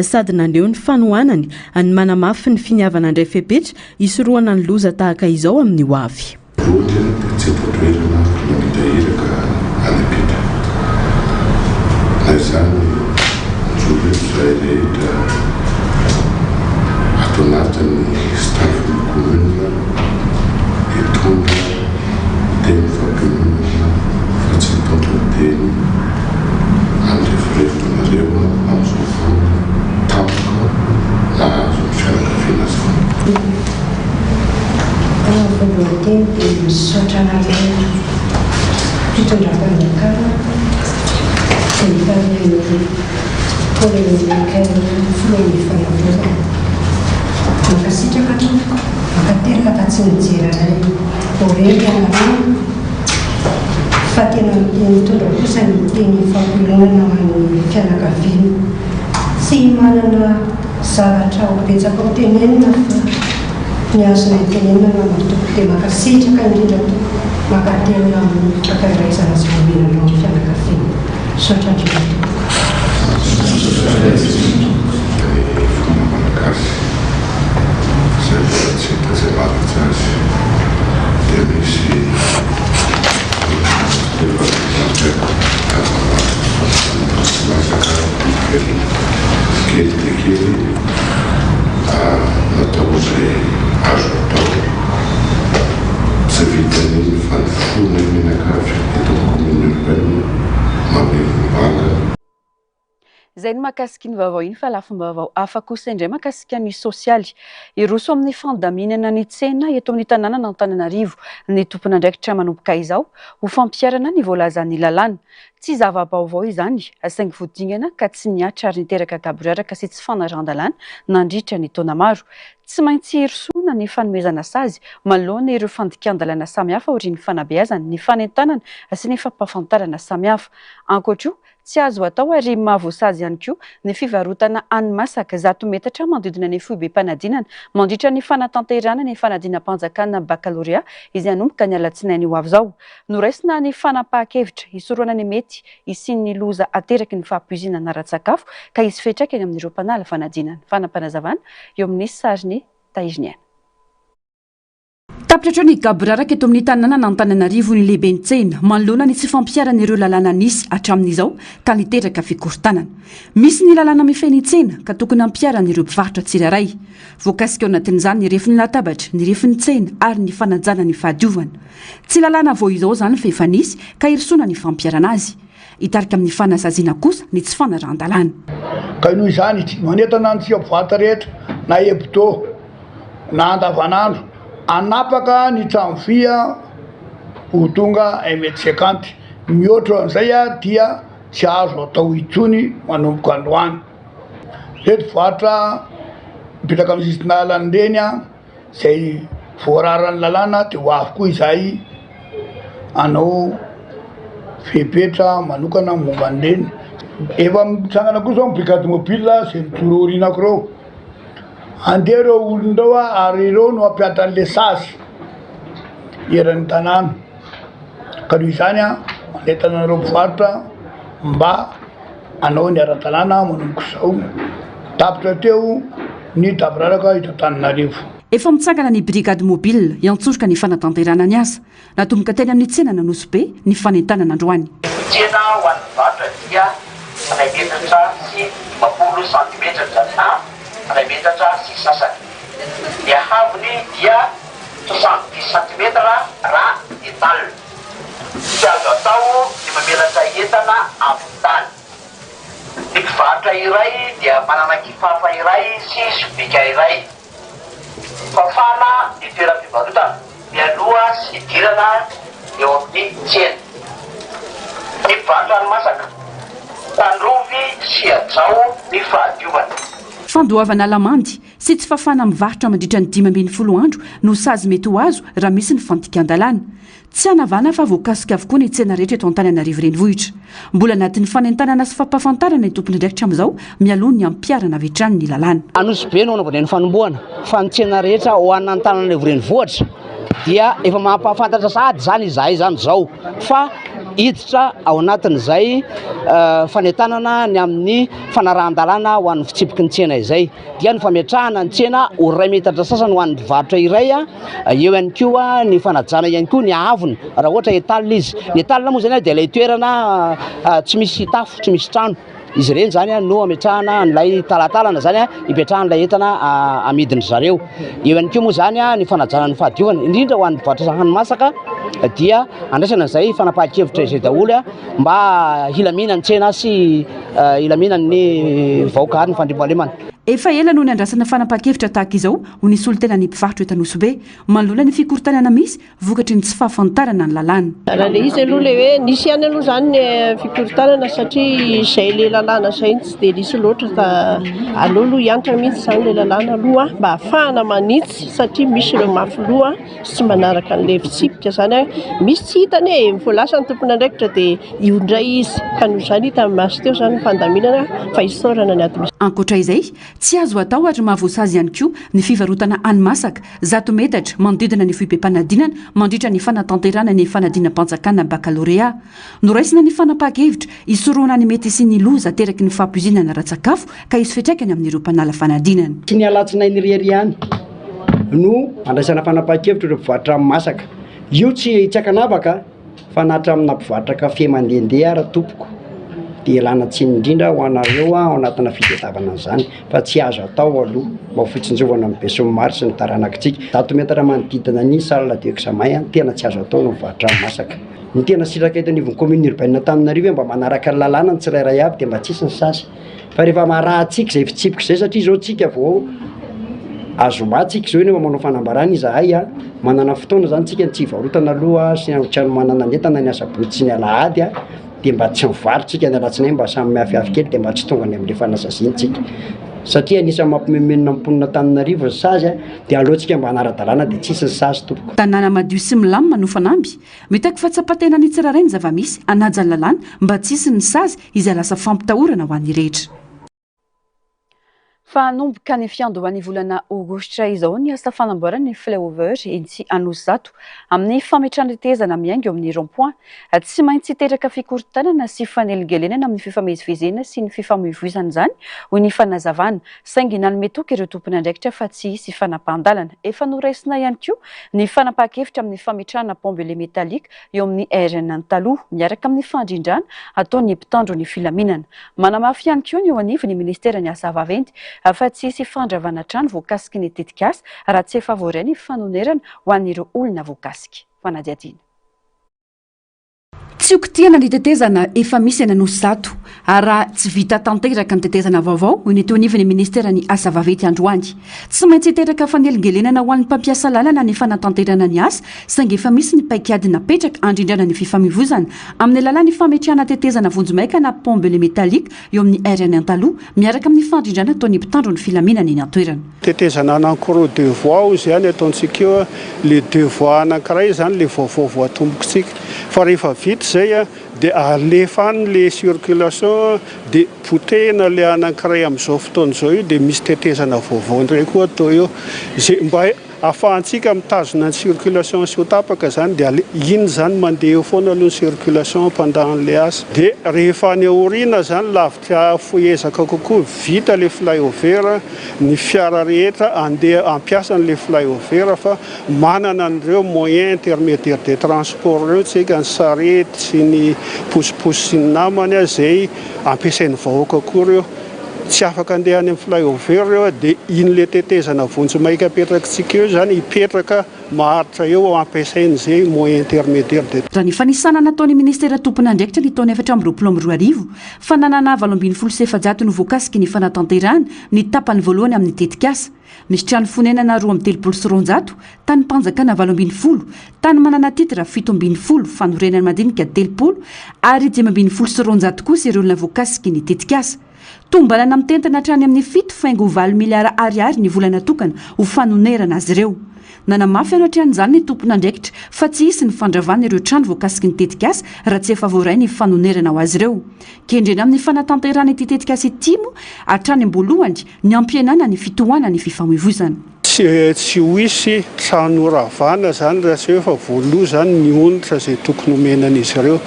sady naneho ny fanohanany ny manamafy ny finiavana handray fepetra hisorohana ny loza tahaka izao amin'ny ho avy. Route dia tsy eto an-toerana namita iraka any am-pita. Na izany mijoro eto izahay rehetra ato anatin'ny staff ny commune hitondra teny fampiononana fa tsy hitondra teny handreforefo anareo amin'izao vola tampoka nahazo ny fianakaviana izao. Voalohany teny dia misaotra anareo fitondram-panjakana izay nitarihan'ny Colonel Michael filohan'ny fanavaozana. Mankasitraka tompoko, mankatelina fa tsy nijery anay ho rery ianareo fa tena nitondra kosa ny teny fampiononana ho an'ny fianakaviana. Tsy manana zavatra ho betsaka ho tenenina fa ny azonay tenenina angamba tompoko dia mankasitraka indrindra tompoko, mankatelina amin'ny fankairazana izay nomenareo ny fianakaviana. Misaotra indrindra tompoko. Ny fomba malagasy izay mbola tsy hita izay mahavita azy dia misy efa voamarika. Izay no mahakasika iny vaovao iny fa lafim-baovao hafa kosa indray mahakasika ny sosialy. Hiroso amin'ny fandaminana ny tsena eto amin'ny tanànan'Antananarivo ny tompon'andraikitra manomboka izao ho fampiharana ny voalazan'ny lalàna. Tsy zava-baovao izany saingy voadingana ka tsy nihatra ary niteraka gaboraraka sy tsy fanarahan-dalàna nandritra ny taona maro. Tsy maintsy hirosoana ny fanomezana sazy manoloana ireo fandikan-dalàna samihafa aorian'ny fanabeazana, ny fanentanana sy ny fampahafantarana samihafa. Ankoatra io, Tsy azo atao ary mahavoasazy ihany koa ny fivarotana hani-masaka zato metatra manodidina ny foibem-panadinana mandritra ny fanatanterahana ny fanadinam-panjakana bakalorea izay hanomboka ny alatsinainy ho avy izao. Noraisina ny fanapahan-kevitra hisorohana ny mety hisian'ny loza ateraky ny fahapoizinana ara-tsakafo ka hisy fiantraikany amin'ireo mpanala fanadinana. Fanapanazavana eo amin'ny sarin'i Tahiriniaina. Tapitra hatreo ny gaboraraka eto amin'ny tanànan'Antananarivo ny lehiben'ny tsena manoloana ny tsy fampiharana ireo lalàna nisy hatramin'izao ka niteraka fikorontanana. Misy ny lalàna mifehy ny tsena ka tokony hampiharan'ireo mpivarotra tsirairay. Voakasika ao anatin'izany ny refin'ny latabatra, ny refin'ny tsena ary ny fanajana ny fahadiovana. Tsy lalàna vao izao izany fa efa nisy ka hirosoana ny fampiharana azy. Hitarika amin'ny fanasaziana kosa ny tsy fanarahan-dalàna. Ka noho izany, manentana antsika mpivarotra rehetra na hebdo na andavanandro hanapaka ny trano vy ho tonga un mètre cinquante, mihoatra an'izay dia tsy azo atao intsony manomboka androany. Ireto mpivarotra mipetraka amin'ny sisin-dalana ireny izay voararan'ny lalàna dia ho avy koa izahay hanao fepetra manokana momba an'ireny. Efa mitsangana koa izao ny brigade mobile izay mijoro aorianako ireo. Handeha ireo olona ireo ary ireo no hampiatra an'ilay sazy eran'ny tanàna. Ka noho izany manentana anareo mpivarotra mba hanao ny ara-dalàna manomboka izao. Tapitra teo ny taviraraka eto Antananarivo. Efa mitsangana ny brigade mobile hiantsoroka ny fanatanterahana ny asa. Natomboka teny amin'ny tsenan'Anosibe ny fanentanana androany. Ny tsena ho an'ny mpivarotra dia iray metatra sy 50 santimetatra na iray metatra sy sasany. Ny haavony dia 70 santimetatra raha étal. Tsy azo atao ny mamelatra entana amin'ny tany. Ny mpivarotra iray dia manana kifafa iray sy sobika iray. Fafana ny toeram-pivarotana mialoha sy hidirana eo amin'ny tsena. Ny mpivarotra hani-masaka, tandrovy sy hajao ny fahadiovana. Fandoavana lamandy sy tsy fafana mivarotra mandritra ny 15 andro no sazy mety ho azo raha misy ny fandikan-dalàna. Tsy hanavana fa voakasika avokoa ny tsena rehetra eto Antananarivo Renivohitra. Mbola anatin'ny fanentanana sy fampahafantarana ny tompon'andraikitra amin'izao mialoha ny hampiharana avy hatrany ny lalàna. Anosibe no anaovana ny fanombohana fa ny tsena rehetra ho an'Antananarivo Renivohitra dia efa mampahafantatra sahady izany izahay izany izao fa hiditra ao anatin'izay fanentanana ny amin'ny fanarahan-dalàna ho an'ny fitsipiky ny tsena izay. dia ny fametrahana ny tsena ho iray metatra sasany ho an'ny mpivarotra iray, eo ihany koa ny fanajana ihany koa ny haavony raha ohatra étal izy. Ny étal moa zany dia ilay toerana tsy misy tafo, tsy misy trano. Izy ireny zany no ametrahana an'ilay talatalana zany ipetrahan'ilay entana amidin-dry zareo. Eo ihany koa moa zany ny fanajana ny fahadiovana, indrindra ho an'ny mpivarotra hani-masaka dia andraisana izay fanapahan-kevitra izay daholo mba hilamina ny tsena sy hilaminan'ny vahoaka ary ny fandriampahalemana. Efa ela no niandrasana fanapahan-kevitra tahaka izao ho nisolo tena ny mpivarotra eto Anosibe, manoloana ny fikorontanana misy vokatry ny tsy fahafantarana ny lalàna. Raha ilay izy aloha ilay hoe nisy ihany aloha izany ny fikorontanana satria izay ilay lalàna izay no tsy dia nisy loatra fa aleo aloha hiantra mihitsy izany ilay lalàna aloha mba hahafahana manitsy satria misy ireo mafy loha sy tsy manaraka an'ilay fitsipika izany. Misy tsy hita anie e, vao lasa ny tompon'andraikitra dia Io indray izy, ka noho izany hita amin'ny maso teo izany ny fandaminana fa isaorana ny administration. Ankoatra izay, tsy azo atao ary mahavoasazy ihany koa ny fivarotana hani-masaka, zato metatra, manodidina ny foibem-panadinana mandritra ny fanatanterahana ny fanadinam-panjakana bakalorea. Noraisina ny fanapahan-kevitra hisorohana ny mety hisian'ny loza ateraky ny fahapoizinana ara-tsakafo ka hisy fiantraikany amin'ireo mpanala fanadinana. Tsy ny alatsinainy irery ihany no andraisana fanapahan-kevitra ireo mpivarotra hani-masaka. Io tsy tsy ankanavaka. Fa na hatramin'ny nampivarotra kafe mandehandeha ara tompoko dia ialana tsiny indrindra ho anareo ao anatina fitadiavana an'izany fa tsy azo atao aloha mba ho fitsinjovana ny besinimaro sy ny taranakitsika. Zato metatra manodidina ny salle d'examen tena tsy azo atao ny mivarotra ny masaka. Ny tena sitraka eto anivon'ny commune urbaine Antananarivo hoe mba manaraka ny lalàna ny tsirairay avy dia mba tsisy ny sazy. Fa rehefa marahantsika izay fitsipika izay satria izao tsika vao azoma tsika izao eny manao fanambarana izahay a, manana fotoana zany tsika ny tsy hivarotana aloha sy tsy hanomanana ny entana ny asabotsy sy ny alahady a, de mba tsy mivarotra tsika ny alatsinainy mba samy miafiafy kely de mba tsy tonga any amle fanasaziana tsika satria anisan'ny mampimenomenona ny mponina Antananarivo ny sazy a, de aleo tsika mba hanara-dalàna de tsisy ny sazy tompoko. Tanàna madio sy milamina no fanamby. Mitaky fahatsapan-tena ny tsirairay ny zava-misy, hanaja ny lalàna mba tsy hisy ny sazy izay lasa fampitahorana ho an'ny rehetra. Fa hanomboka ny fiandohan'ny volana aogositra izao ny asa fanamboarana ny flyover etsy Anosizato amin'ny fametrahana tetezana miainga eo amin'ny rond point. Tsy maintsy hiteraka fikorontanana sy fanelingelenana amin'ny fifamezivezena sy ny fifamoivoizana izany, hoy ny fanazavana, saingy nanome toky ireo tompon'andraikitra fa tsy hisy fanapahan-dalana. Efa noraisina ihany koa ny fanapahan-kevitra amin'ny fametrahana pont-belay métallique eo amin'ny RN taloha, miaraka amin'ny fandrindrana ataon'ny mpitandro ny filaminana. Manamafy ihany koa ny eo anivon'ny minisiteran'ny Asa vaventy fa tsy hisy fandravana trano voakasiky ny tetikasa raha tsy efa voaray ny fanonerana ho an'ireo olona voakasika. Fanadihadiana. Tsy hokitihana ny tetezana efa misy eny Anosizato ary raha tsy vita tanteraka ny tetezana vaovao, hoy ny teo anivon'ny minisiteran'ny Asa vaventy androany. Tsy maintsy hiteraka fanelingelenana ho an'ny mpampiasa lalana ny fanatanterana ny asa saingy efa misy ny paikady napetraka handrindrana ny fifamoivoizana amin'ny alalan'ny fametrahana tetezana vonjimaika na pont belay métallique eo amin'ny RN Antaloha miaraka amin'ny fandrindrana ataon'ny mpitandro ny filaminana eny an-toerana. Tetezana anankiroa deux voies hozy ihany ataontsika eo, le deux voies anankiray izany le vaovao voatombokitsika fa rehefa vita izay dia alefa any le circulation dia potehina le anankiray amin'izao fotoana izao io dia misy tetezana vaovao indray koa atao eo izay mba afahantsika mitazona ny circulation tsy ho tapaka izany dia iny izany mandeha eo foana aloha ny circulation pendant an'ilay asa dia rehefa any aoriana izany lavitra fohy ezaka kokoa vita ilay flyover ny fiara rehetra andeha hampiasa an'ilay flyover fa manana an'ireo moyen intermédiaire de transport ireo tsika ny sarety sy ny posiposy sy ny namany izay ampiasain'ny vahoaka koa ireo. Tsy afaka andeha any amin'ny flyover ireo dia iny le tetezana vonjimaika apetrakitsika eo izany hipetraka maharitra eo ampiasaina izay moyen intermédiaire de. Raha ny fanisana nataon'ny minisitera tompon'andraikitra ny taona 2024, fananana 418 no voakasiky ny fanatanterahana ny tapany voalohany amin'ny tetikasa. Misy trano fonenana 232, tanim-panjakana 18, tany manana titre 17, fanorenana madinika 30 ary 215 kosa ireo olona voakasiky ny tetikasa. Tombanana mitentina hatrany amin'ny fito faingo valo miliara ariary ny vola natokana ho fanonerana azy ireo. Nanamafy anatrehan'izany ny tompon'andraikitra fa tsy hisy ny fandravana ireo trano voakasiky ny tetikasa raha tsy efa voaray ny fanonerana ho azy ireo. Kendrena amin'ny fanatanterahana ity tetikasa ity moa hatrany am-boalohany ny hampihenana ny fitohanan'ny fifamoivoizana. Tsy ho hisy trano horavana izany raha tsy hoe efa voaloa izany ny onitra izay tokony homena an'izy ireo.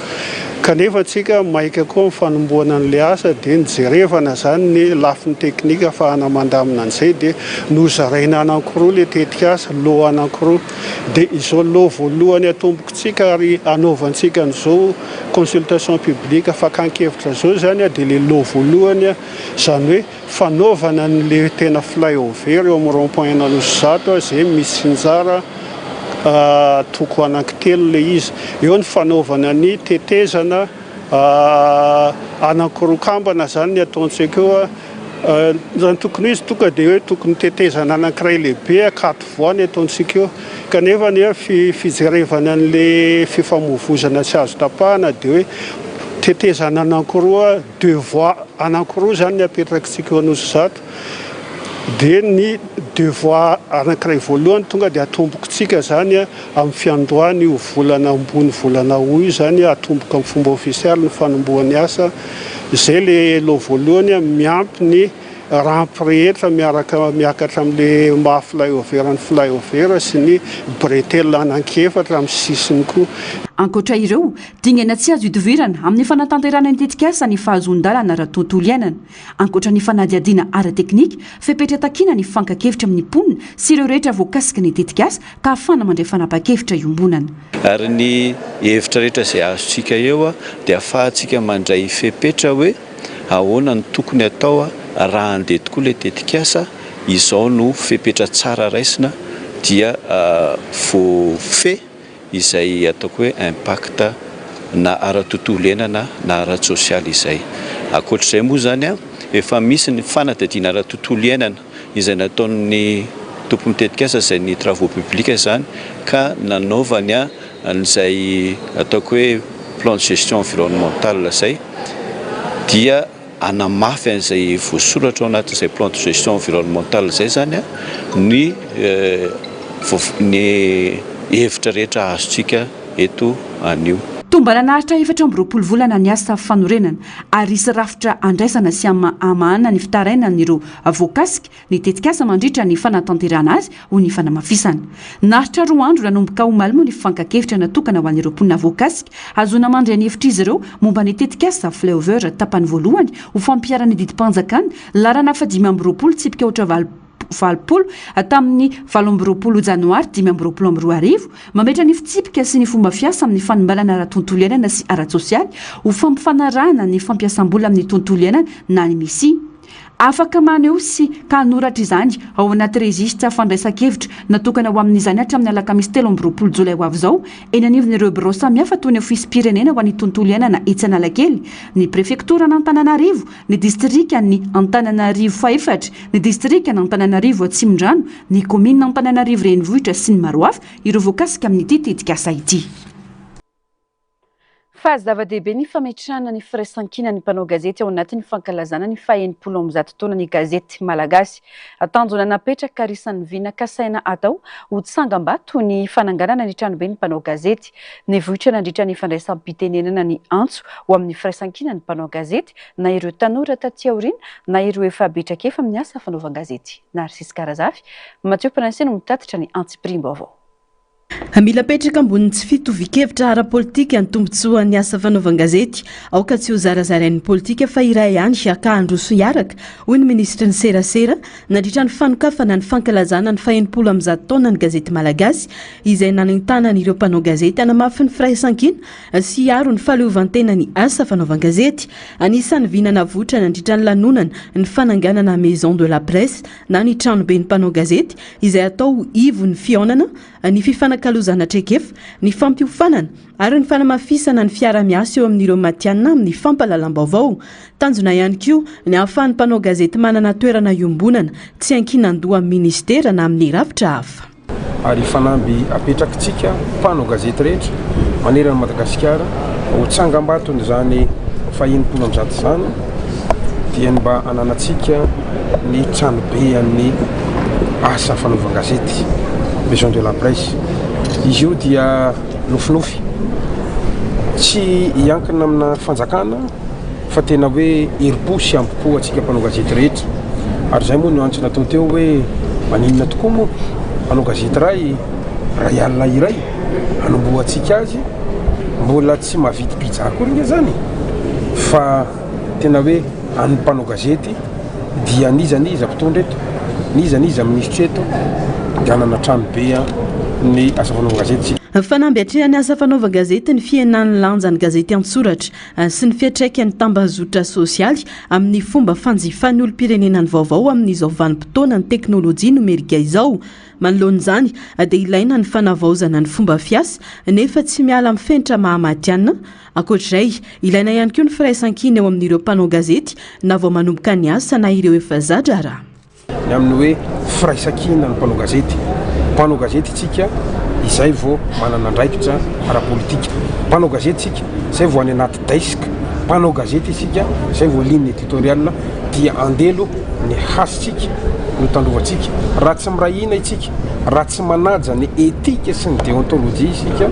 Kanefa antsika maika koa amin'ny fanombohana an'ilay asa dia nijerevana izany ny lafiny teknika ahafahana mandamina an'izay dia nozaraina anankiroa ilay tetikasa, lot anankiroa. Dia izao lot voalohany atombokitsika ary anaovantsika an'izao consultation publique fakan-kevitra izao izany dia ilay lot voalohany, izany hoe fanaovana an'ilay tena flyover eo amin'ny rond point an'Anosizato izay mitsinjara toko anankitelo ilay izy. Eo ny fanaovana ny tetezana anankiroa kambana izany ny ataontsika eo. Raha ny tokony ho izy tonga dia hoe tokony tetezana anankiray lehibe quatre voies ny ataontsika eo. Kanefa anie fijerevana an'ilay fifamoivoizana tsy azo tapahana dia hoe tetezana anankiroa, deux voies anankiroa izany ny apetrakitsika eo Anosizato. Dia ny deux voies anankiray voalohany tonga dia atombokitsika izany amin'ny fiandohan'io volana ambony volana août io izany, atomboka amin'ny fomba ofisialy ny fanombohan'ny asa. Izay ilay lot voalohany miampy ny rampe rehetra miaraka miakatra amin'ilay maha flyover ny flyover sy ny bretelle anankiefatra amin'ny sisiny koa. Ankoatra ireo, dingana tsy azo idovirana amin'ny fanatanterahana ny tetikasa ny fahazoan-dalana ara-tontolo iainana. Ankoatra ny fanadihadiana ara-teknika, fepetra takiana ny fankan-kevitra amin'ny mponina sy ireo rehetra voakasiky ny tetikasa ka ahafahana mandray fanapahan-kevitra iombonana. Ary ny hevitra rehetra izay azontsika eo dia ahafahantsika mandray fepetra hoe ahoana no tokony hatao raha handeha tokoa ilay tetikasa, izao no fepetra tsara raisina dia voafehy izay ataoko hoe impact na ara-tontolo iainana na ara-tsosialy izay. Ankoatr'izay moa izany Efa misy ny fanadihadiana ara-tontolo iainana izay nataon'ny tompon'ny tetikasa izay ny travaux publics izany ka nanaovany an'izay ataoko hoe plan de gestion environnementale izay dia hanamafy an'izay voasoratra ao anatin'izay plan de gestion environnementale izay izany ny ny hevitra rehetra azontsika eto anio. Tombana naharitra 24 volana ny asa fanorenana ary hisy rafitra handraisana sy hamahana ny fitarainan'ireo voakasika ny tetikasa mandritra ny fanatanterahana azy, hoy ny fanamafisana. Naharitra roa andro nanomboka omaly moa ny fankan-kevitra natokana ho an'ireo mponina voakasika, hahazoana mandre ny hevitr'izy ireo momba ny tetikasa Flyover tapany voalohany ho fampiharana ny didim-panjakana laharana faha 25 tsipika aotra 80 tamin'ny 28 janoary 2025, mametra ny fitsipika sy ny fomba fiasa amin'ny fanombanana ara-tontolo iainana sy ara-tsosialy ho fampifanarahana ny fampiasam-bola amin'ny tontolo iainana na ny MISI. Afaka maneho sy ka hanoratra izany ao anaty rejistra fandraisan-kevitra natokana ho amin'izany hatramin'ny alakamisy 23 jolay ho avy izao eny anivon'ireo birao samihafa toy ny Ofisim-pirenena ho an'ny tontolo iainana etsy Analakely, ny prefektoran'Antananarivo, ny distrikan'i Antananarivo fahefatra, ny distrikan'Antananarivo Atsimondrano, ny kaominina Antananarivo Renivohitra sy ny maro hafa ireo voakasika amin'ity tetikasa ity. Fa zava-dehibe ny fametrahana ny firaisankinan'ny mpanao gazety ao anatin'ny fankalazana ny faha-160 taonan'ny gazety malagasy. Tanjona napetraka ary isan'ny vina kasaina atao ho tsangambato ny fananganana ny tranoben'ny mpanao gazety. Nivoitra nandritra ny fandraisam-pitenenana ny antso ho amin'ny firaisankinan'ny mpanao gazety na ireo tanora taty aoriana na ireo efa be traikefa amin'ny asa fanaovan-gazety. Narcisse Karazafy, Mathieu Prince no mitatitra ny antsipiriam-baovao. Mila apetraka ambonin'ny tsy fitovian-kevitra ara-politika ny tombontsoan'ny asa fanaovan-gazety. Aoka tsy ho zarazarain'ny politika fa iray ihany ka handroso hiaraka, hoy ny minisitry ny Serasera nandritra ny fanokafana ny fankalazana ny faha-160 taonan'ny gazety malagasy izay nanentanany ireo mpanao gazety hanamafy ny firaisankina sy hiaro ny fahaleovantenan'ny asa fanaovan-gazety. Anisan'ny vina navoitra nandritra ny lanonana ny fananganana Maison de la presse na ny tranoben'ny mpanao gazety izay atao ho ivon'ny fihaonana, ny fifanakalozana traikefa, ny fampiofanana ary ny fanamafisana ny fiara-miasa eo amin'ireo matihanina amin'ny fampahalalam-baovao. Tanjona ihany koa ny hahafahan'ny mpanao gazety manana toerana iombonana, tsy ankinan-doha amin'ny minisitera na amin'ny rafitra hafa. Ary fanamby apetrakitsika mpanao gazety rehetra manerana an'i Madagasikara ho tsangambaton'izany faha-160 izany dia ny mba hananantsika ny tranobe an'ny asa fanaovan-gazety, maison de la presse. Izy io dia nofinofy, tsy hiankina amina fanjakana fa tena hoe herim-po sy ambo-po antsika mpanao gazety rehetra. Ary izay moa no antso natao teo hoe maninona tokoa moa mpanao gazety iray, iray alina iray hanombohantsika azy, mbola tsy mahavidy pizza akory nge zany fa tena hoe an'ny mpanao gazety dia n'iza n'iza mpitondra eto, n'iza n'iza minisitra eto dia hanana trano be ny asa fanaovan-gazety isika. Fanamby atrehan'ny asa fanaovan-gazety ny fihenan'ny lanjan'ny gazety an-tsoratra sy ny fiantraikan'ny tambazotra sosialy amin'ny fomba fanjifan'ny olom-pirenena ny vaovao amin'izao vanim-potoanan'ny teknolojia nomerika izao. Manoloana izany dia ilaina ny fanavaozana ny fomba fiasa nefa tsy miala amin'ny fenitra maha-matihanina Ankoatra izay, ilaina ihany koa ny firaisankina eo amin'ireo mpanao gazety na vao manomboka ny asa na ireo efa za-draharaha. Ny amin'ny hoe firaisankina ny mpanao gazety. Mpanao gazety isika izay vao manana andraikitra ara-politika. Mpanao gazety isika izay vao any anaty desk. Mpanao gazety isika izay vao ligne éditoriale dia andelo ny hasintsika no tandrovantsika. Raha tsy miray hina isika Raha tsy manaja ny éthique sy ny déontologie isika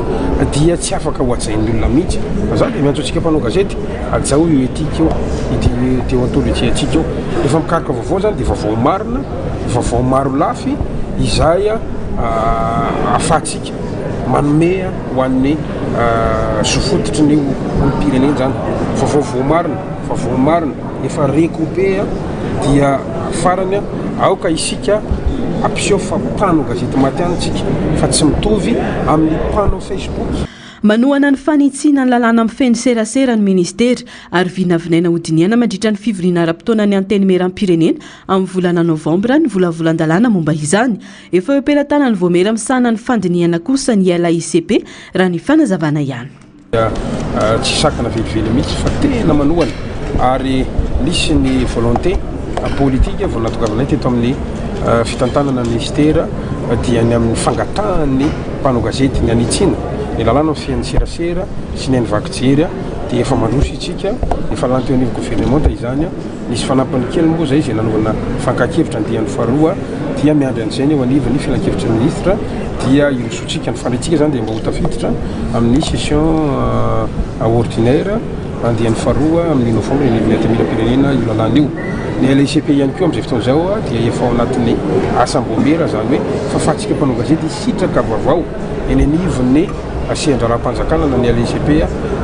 dia tsy afaka ho hajain'ny olona mihitsy. Fa za dia miantso antsika mpanao gazety, hajao io éthique io, io déontologie antsika io. Rehefa mikaroka vaovao zany dia vaovao marina, vaovao maro lafy izay ahafahantsika manome ho an'ny zo fototry ny olom-pirenena zany. Vaovao voamarina, vaovao marina efa recoupé dia farany aoka isika hampiseho fa mpanao gazety matihanina isika fa tsy mitovy amin'ny mpanao Facebook. Manohana ny fanitsiana ny lalàna mifehy ny serasera ny minisitera ary vinavinaina hodinihana mandritra ny fivoriana ara-potoanan'ny Antenimierampirenena amin'ny volana novambra ny volavolan-dalàna momba izany. Efa eo am-pelatanan'ny Vaomiera misahana ny fandinihana kosa ny LAICP raha ny fanazavana ihany. Dia tsy sakana velively mihitsy fa tena manohana. ary nisy ny volonté politique vao nahatongavanay teto amin'ny fitantanana ny minisitera dia ny amin'ny fangatahan'ny mpanao gazety ny hanitsiana ny lalàna mifehy ny serasera sy ny haino vaky jery dia efa mandroso isika, efa lany teo anivon'ny governemanta izany. Nisy fanampiny kely moa izay izay nanaovana fankan-kevitra andiany faharoa dia miandry an'izay ny eo anivon'ny filankevitry ny minisitra dia hirosoantsika. Ny faniriantsika izany dia mba ho tafiditra amin'ny session ordinaire andiany faharoa amin'ny novambra eny anivon'ny Antenimierampirenena io lalàna io. Ny LICP ihany koa amin'izay fotoana izao dia efa ao anatin'ny asam-baomiera izany hoe fahafahantsika mpanao gazety hisitraka vaovao eny anivon'ny sehan-draharaham-panjakana na ny LICP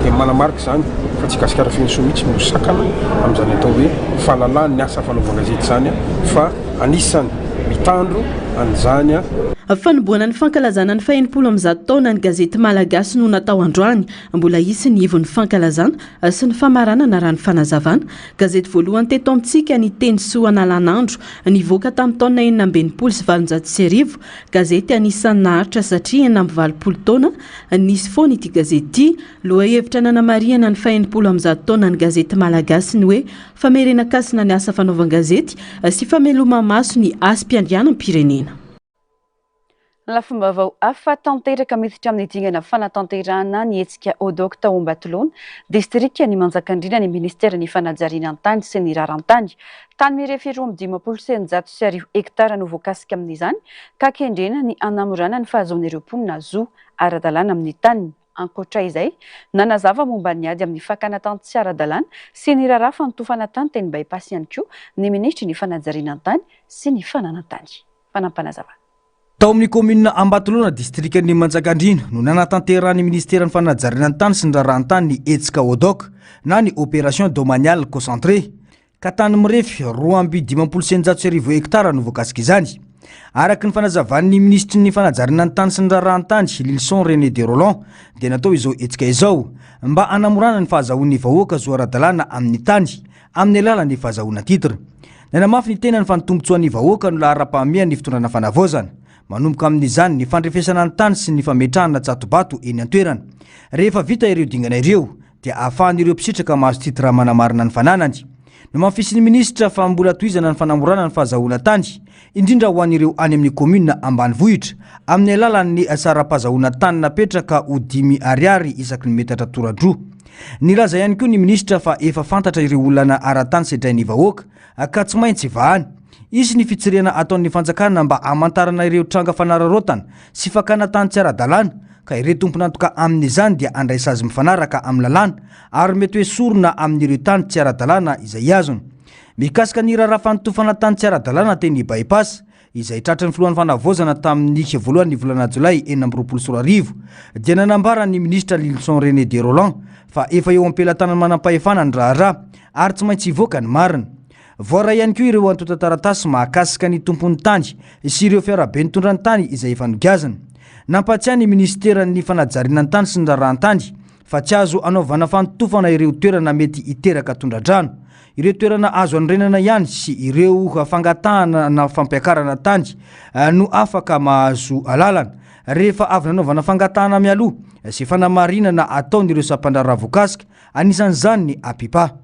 dia manamarika izany fa tsy Gasikara Fenosoa mihitsy no sakana amin'izany atao hoe fahalalahan'ny asa fanaovan-gazety izany fa anisan'ny mitandro an'izany. Fanombohana ny fankalazana ny faha-enimpolo amby taona ny gazety malagasy no natao androany. Mbola hisy ny ivon'ny fankalazana sy ny famaranana raha ny fanazavana. Gazety voalohany teto amintsika ny Teny Soa Analanandro nivoaka tamin'ny taona 1866. Gazety anisan'ny naharitra satria 86 taona nisy foana ity gazety ity. Lohahevitra nanamarihana ny faha-enimpolo amby taona ny gazety malagasy ny hoe famerenan-kasina ny asa fanaovan-gazety sy fameloma-maso ny hasim-piandrianam-pirenena. Lafim-baovao hafa tanteraka miditra amin'ny dingana fanatanterahana ny hetsika ODOC tao Ambatolaona, distrikan'i Manjakandriana ny minisiteran'ny fanajariana ny tany sy ny raran-tany. Tany mirefy 1652 hektara no voakasika amin'izany ka kendrena ny hanamorana ny fahazoan'ireo mponina zo ara-dalàna amin'ny taniny. Ankoatra izay, nanazava momba ny ady amin'ny fakana tany tsy ara-dalàna sy ny raharaha fanotofana tany teny By-pass ihany koa ny minisitry ny fanajariana ny tany sy ny fananan-tany. Fanampinazavana. Tao amin'ny kaominina Ambatolaona, distrikan'i Manjakandriana, no nanatanterahan'ny minisiteran'ny fanajariana ny tany sy ny raharahan-tany ny hetsika ODOC na ny Opération Domaniale Concentrée. ka tany mirefy 1652 hektara no voakasika izany. Araka ny fanazavan'ny minisitry ny fanajariana ny tany sy ny raharahan-tany, Lylison René de Rolland, dia natao izao hetsika izao mba hanamorana ny fahazahoan'ny vahoaka zo ara-dalàna amin'ny tany amin'ny alalan'ny fahazahoana titre. Nanamafy ny tenany fa ny tombontsoan'ny vahoaka no laharam-pahamehan'ny fitondrana fanavaozana. Manomboka amin'izany ny fandrefesana ny tany sy ny fametrahana tsatobato eny an-toerana. Rehefa vita ireo dingana ireo dia ahafahan'ireo mpisitraka mahazo titre manamarina ny fananany. Nomafisin'ny minisitra fa mbola tohizana ny fanamorana ny fahazahoana tany, indrindra ho an'ireo any amin'ny kaominina ambanivohitra, amin'ny alalan'ny saram-pahazahoana tany napetraka ho dimy ariary isaky ny metatra tora-droa. Nilaza ihany koa ny minisitra fa efa fantatra ireo olana ara-tany sedrain'ny vahoaka ka tsy maintsy vahana. Hisy ny fitsirihana ataon'ny fanjakana mba hamantarana ireo tranga fanararaotana sy fakana tany tsy ara-dalàna ka ireo tompon'antoka amin'izany dia handray sazy mifanaraka amin'ny lalàna ary mety ho esorina amin'ireo tany tsy ara-dalàna izay azony. Mikasika ny raharaha fanotofana tany tsy ara-dalàna teny By-pass, izay tratry ny filohan'ny fanavaozana tamin'ny voalohan'ny volana jolay 2026, dia nanambara ny minisitra Lylison René de Rolland fa efa eo am-pelatanan'ny manampahefana ny raharaha ary tsy maintsy hivoaka ny marina. Voaray ihany koa ireo antontan-taratasy mahakasika ny tompon'ny tany sy ireo fiarabe nitondra ny tany izay efa nogiazana. Nampahatsiahy ny minisiteran'ny fanajariana ny tany sy ny raharahan-tany fa tsy azo anaovana fanotofana ireo toerana mety hiteraka tondra-drano. Ireo toerana azo anorenana ihany sy ireo fangatahana na fampiakarana tany no afaka mahazo alalana rehefa avy nanaovana fangatahana mialoha sy fanamarinana ataon'ireo sampandraharaha voakasika, anisan'izany ny APIPA.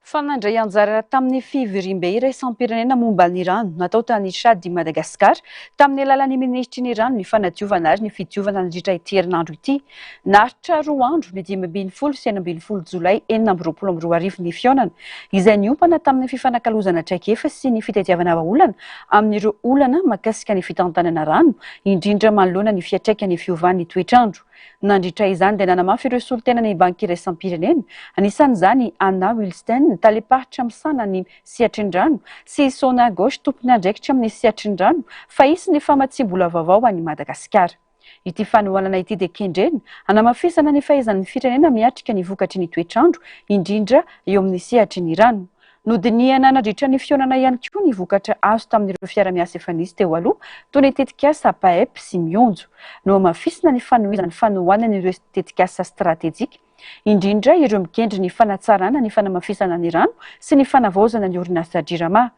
Fa nandray anjara tamin'ny fivoriambe iraisam-pirenena momba ny rano natao tany Tchad i Madagasikara, tamin'ny alalan'ny minisitry ny rano, ny fanadiovana ary ny fidiovana nandritra ity herinandro ity. Naharitra roa andro, ny 15 sy 16 jolay 2026 ny fihaonana, izay niompana tamin'ny fifanakalozana traikefa sy ny fitadiavana vahaolana amin'ireo olana mahakasika ny fitantanana rano, indrindra manoloana ny fiantraikan'ny fiovan'ny toetr'andro. Nandritra izany dia nanamafy ireo solontenan'ny Banky Iraisam-pirenena, anisan'izany i Anna Wilstein, talem-paritra misahana ny sehatry ny rano, sy i Sona Ghosh, tompon'andraikitra amin'ny sehatry ny rano, fa hisy ny famatsiam-bola vaovao ho an'i Madagasikara. Ity fanohanana ity dia kendrena hanamafisana ny fahaizan'ny firenena miatrika ny vokatry ny toetr'andro, indrindra eo amin'ny sehatry ny rano. Nodinihana nandritra ny fihaonana ihany koa ny vokatra azo tamin'ireo fiara-miasa efa nisy teo aloha, toy ny tetikasa PAEP sy Mionjo. Nohamafisina ny fanohizana ny fanohanana ireo tetikasa stratejika, indrindra ireo mikendry ny fanatsarana ny fanamafisana ny rano sy ny fanavaozana ny orinasa Jirama.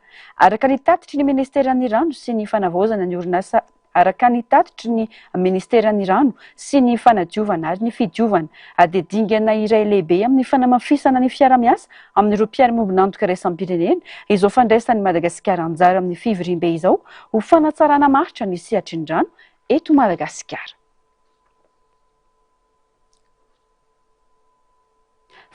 Araka ny tatitry ny ministeran'ny rano sy ny fanavaozana ny orinasa. Araka ny tatitry ny Ministeran'ny Rano sy ny Fanadiovana ary ny Fidiovana, dia dingana iray lehibe amin'ny fanamafisana ny fiarahamiasa amin'ireo mpiara-miombon'antoka iraisam-pirenena izao fandraisan'i Madagasikara anjara amin'ny fivoriambe izao ho fanatsarana maharitra ny sehatry ny rano eto Madagasikara.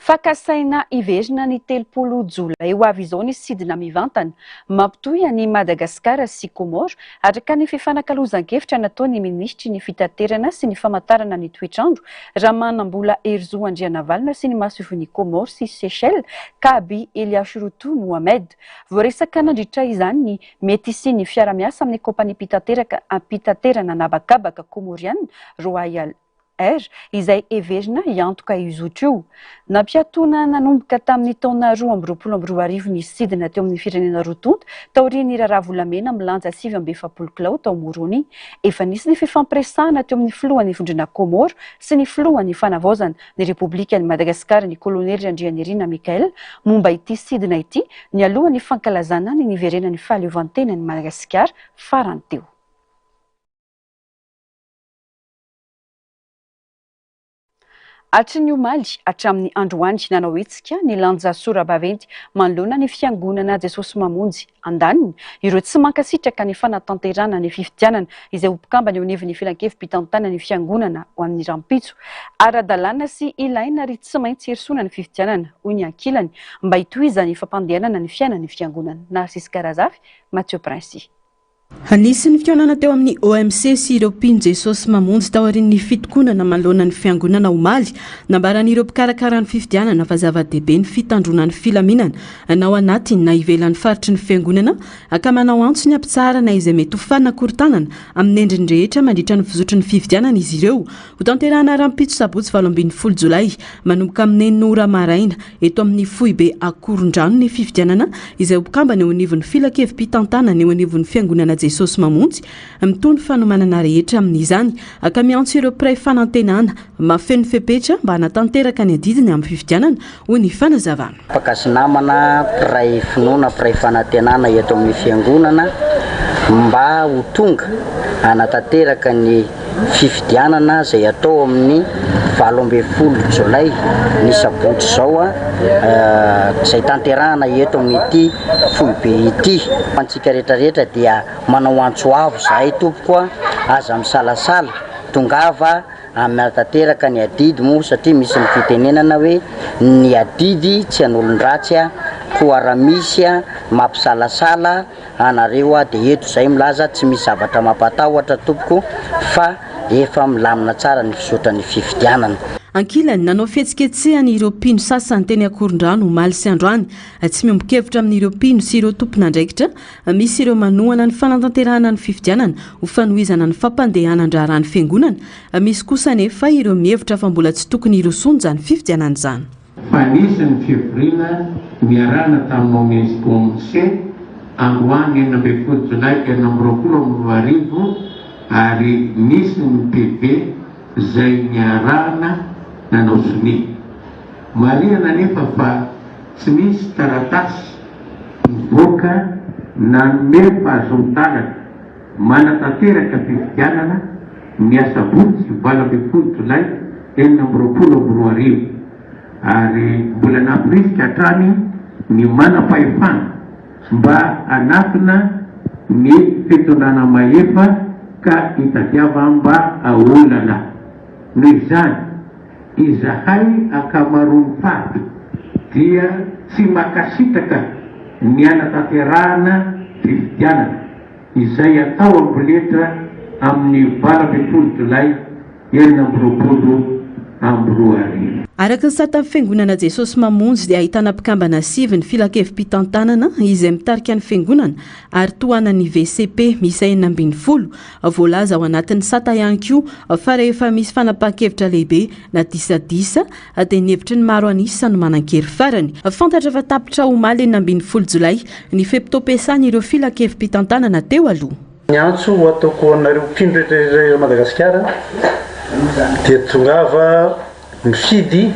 Fa kasaina hiverina ny 30 jolay ho avy izao ny sidina mivantana mampitohy an'i Madagasikara sy Comores, araka ny fifanakalozan-kevitra nataon'ny minisitry ny Fitaterana sy ny famantarana ny toetr'andro, Ramanambola Herizo Andrianavalona sy ny masoivohon'i Comores sy Seychelles, Kaby Eliashrutu Mohamed. Voaresaka nandritra izany ny mety hisian'ny fiara-miasa amin'ny kaompaniam-pitaterana an'habakabaka Komoriana, Royal Air, izay heverina hiantoka io zotra io. Nampiatoana nanomboka tamin'ny taona 2022 ny sidina teo amin'ny firenena roa tonta, taorian'ny raharaha volamena milanja 49 kilao tao Moroni. Efa nisy ny fifampiresahana teo amin'ny filohan'ny vondrona Comores sy ny filohan'ny fanavaozana ny Repoblikan'i Madagasikara, ny kolonely Randrianirina Michael, momba ity sidina ity, nialoha ny fankalazana ny niverenan'ny fahaleovantenan'i Madagasikara farany teo. Hatry ny omaly hatramin'ny androany, nanao hetsika nilanja sora-baventy manoloana ny fiangonana Jesosy Mamonjy andaniny ireo tsy mankasitraka ny fanatanterahana ny fifidianana izay ho mpikambana eo anivon'ny filankevi-pitantanan'ny fiangonana ho amin'ny rahampitso. Ara-dalàna sy ilaina ary tsy maintsy hirosoana ny fifidianana, hoy ny ankilany, mba hitohizan'ny fampandehanana ny fiainan'ny fiangonana. Narcisque Razafy, Mathieu Princy. Nisy ny fihaonana teo amin'ny OMC sy ireo mpino Jesosy Mamonjy taorian'ny fitokonana manoloana ny fiangonana omaly. Nambaran'ireo mpikarakara ny fifidianana fa zava-dehibe ny fitandroana ny filaminana na ao anatiny na ivelan'ny faritry ny fiangonana ka manao antso ny hampitsaharana izay mety ho fanakorontanana amin'ny endriny rehetra mandritra ny fizotry ny fifidianana izy ireo. Hotanterahana rahampitso sabotsy 18 jolay manomboka amin'ny enina ora maraina eto amin'ny foibe Akorondrano ny fifidianana izay ho mpikambana eo anivon'ny filankevi-pitantanana eo anivon'ny Fiangonana Jesosy Mamonjy mitohy ny fanomanana rehetra amin'izany ka miantso ireo mpiray fanantenana mahafeno fepetra mba hanatanteraka ny adidiny amin'ny fifidianana hoy ny fanazavana. Mpaka sy namana, mpiray finoana, mpiray fanantenana eto amin'ny Fiangonana mba ho tonga hanatanteraka ny fifidianana izay atao amin'ny 18 jolay ny sabotsy izao izay tanterahana eto amin'ity foibe ity. Ho antsika rehetra rehetra dia manao antso avo izahay tompoko a, aza misalasala, tongava hanatanteraka ny adidy moa satria misy ny fitenenana hoe ny adidy tsy an'olon-dratsy koa raha misy mampisalasala anareo aho dia eto izay milaza tsy misy zavatra mampatahotra tompoko fa efa milamina tsara ny fizotra ny fifidianana. Ankilany, nanao fihetsiketsehana ireo mpino sasany teny Akorondrano omaly sy androany. Tsy miombon-kevitra amin'ireo mpino sy ireo tompon'andraikitra, misy ireo manohana ny fanatanterahana ny fifidianana ho fanohizana ny fampandehanan-draharaha ny fiangonana, misy kosa anefa ireo mihevitra fa mbola tsy tokony hirosoana izany fifidianana izany. Fa nisy ny fivoriana niarahana tamin'ny OMC androany 16 jolay 2026 ary nisy ny PV izay niarahana nanao sonia. Marihana anefa fa tsy nisy taratasy nivoaka nanome fahazoan-dalana manatanteraka fifidianana ny asabotsy 18 jolay 2026 ary mbola nampirisika hatrany ny manam-pahefana mba hanatona ny fitondrana mahefa ka hitadiavam-bahaolana. Noho izany, izahay ankamaroan'ny faritra dia tsy mankasitraka ny hanatanterahana fifidianana izay atao amboletra amin'ny 18 jolay 2026. Araka ny satan'ny Fiangonana Jesosy Mamonjy dia ahitana mpikambana sivy ny filankevi-pitantanana izay mitarika ny fiangonana ary tohanan'ny VCP miisa 16. Voalaza ao anatin'ny sata ihany koa fa rehefa misy fanapahan-kevitra lehibe na disadisa dia ny hevitry ny maro an'isa no manan-kery farany. Fantatra fa tapitra omaly 16 jolay ny fe-potoam-piasan'ireo filankevi-pitantanana teo aloha. Ny antso ho ataoko ho anareo mpino rehetra eran'i Madagasikara dia tongava mifidy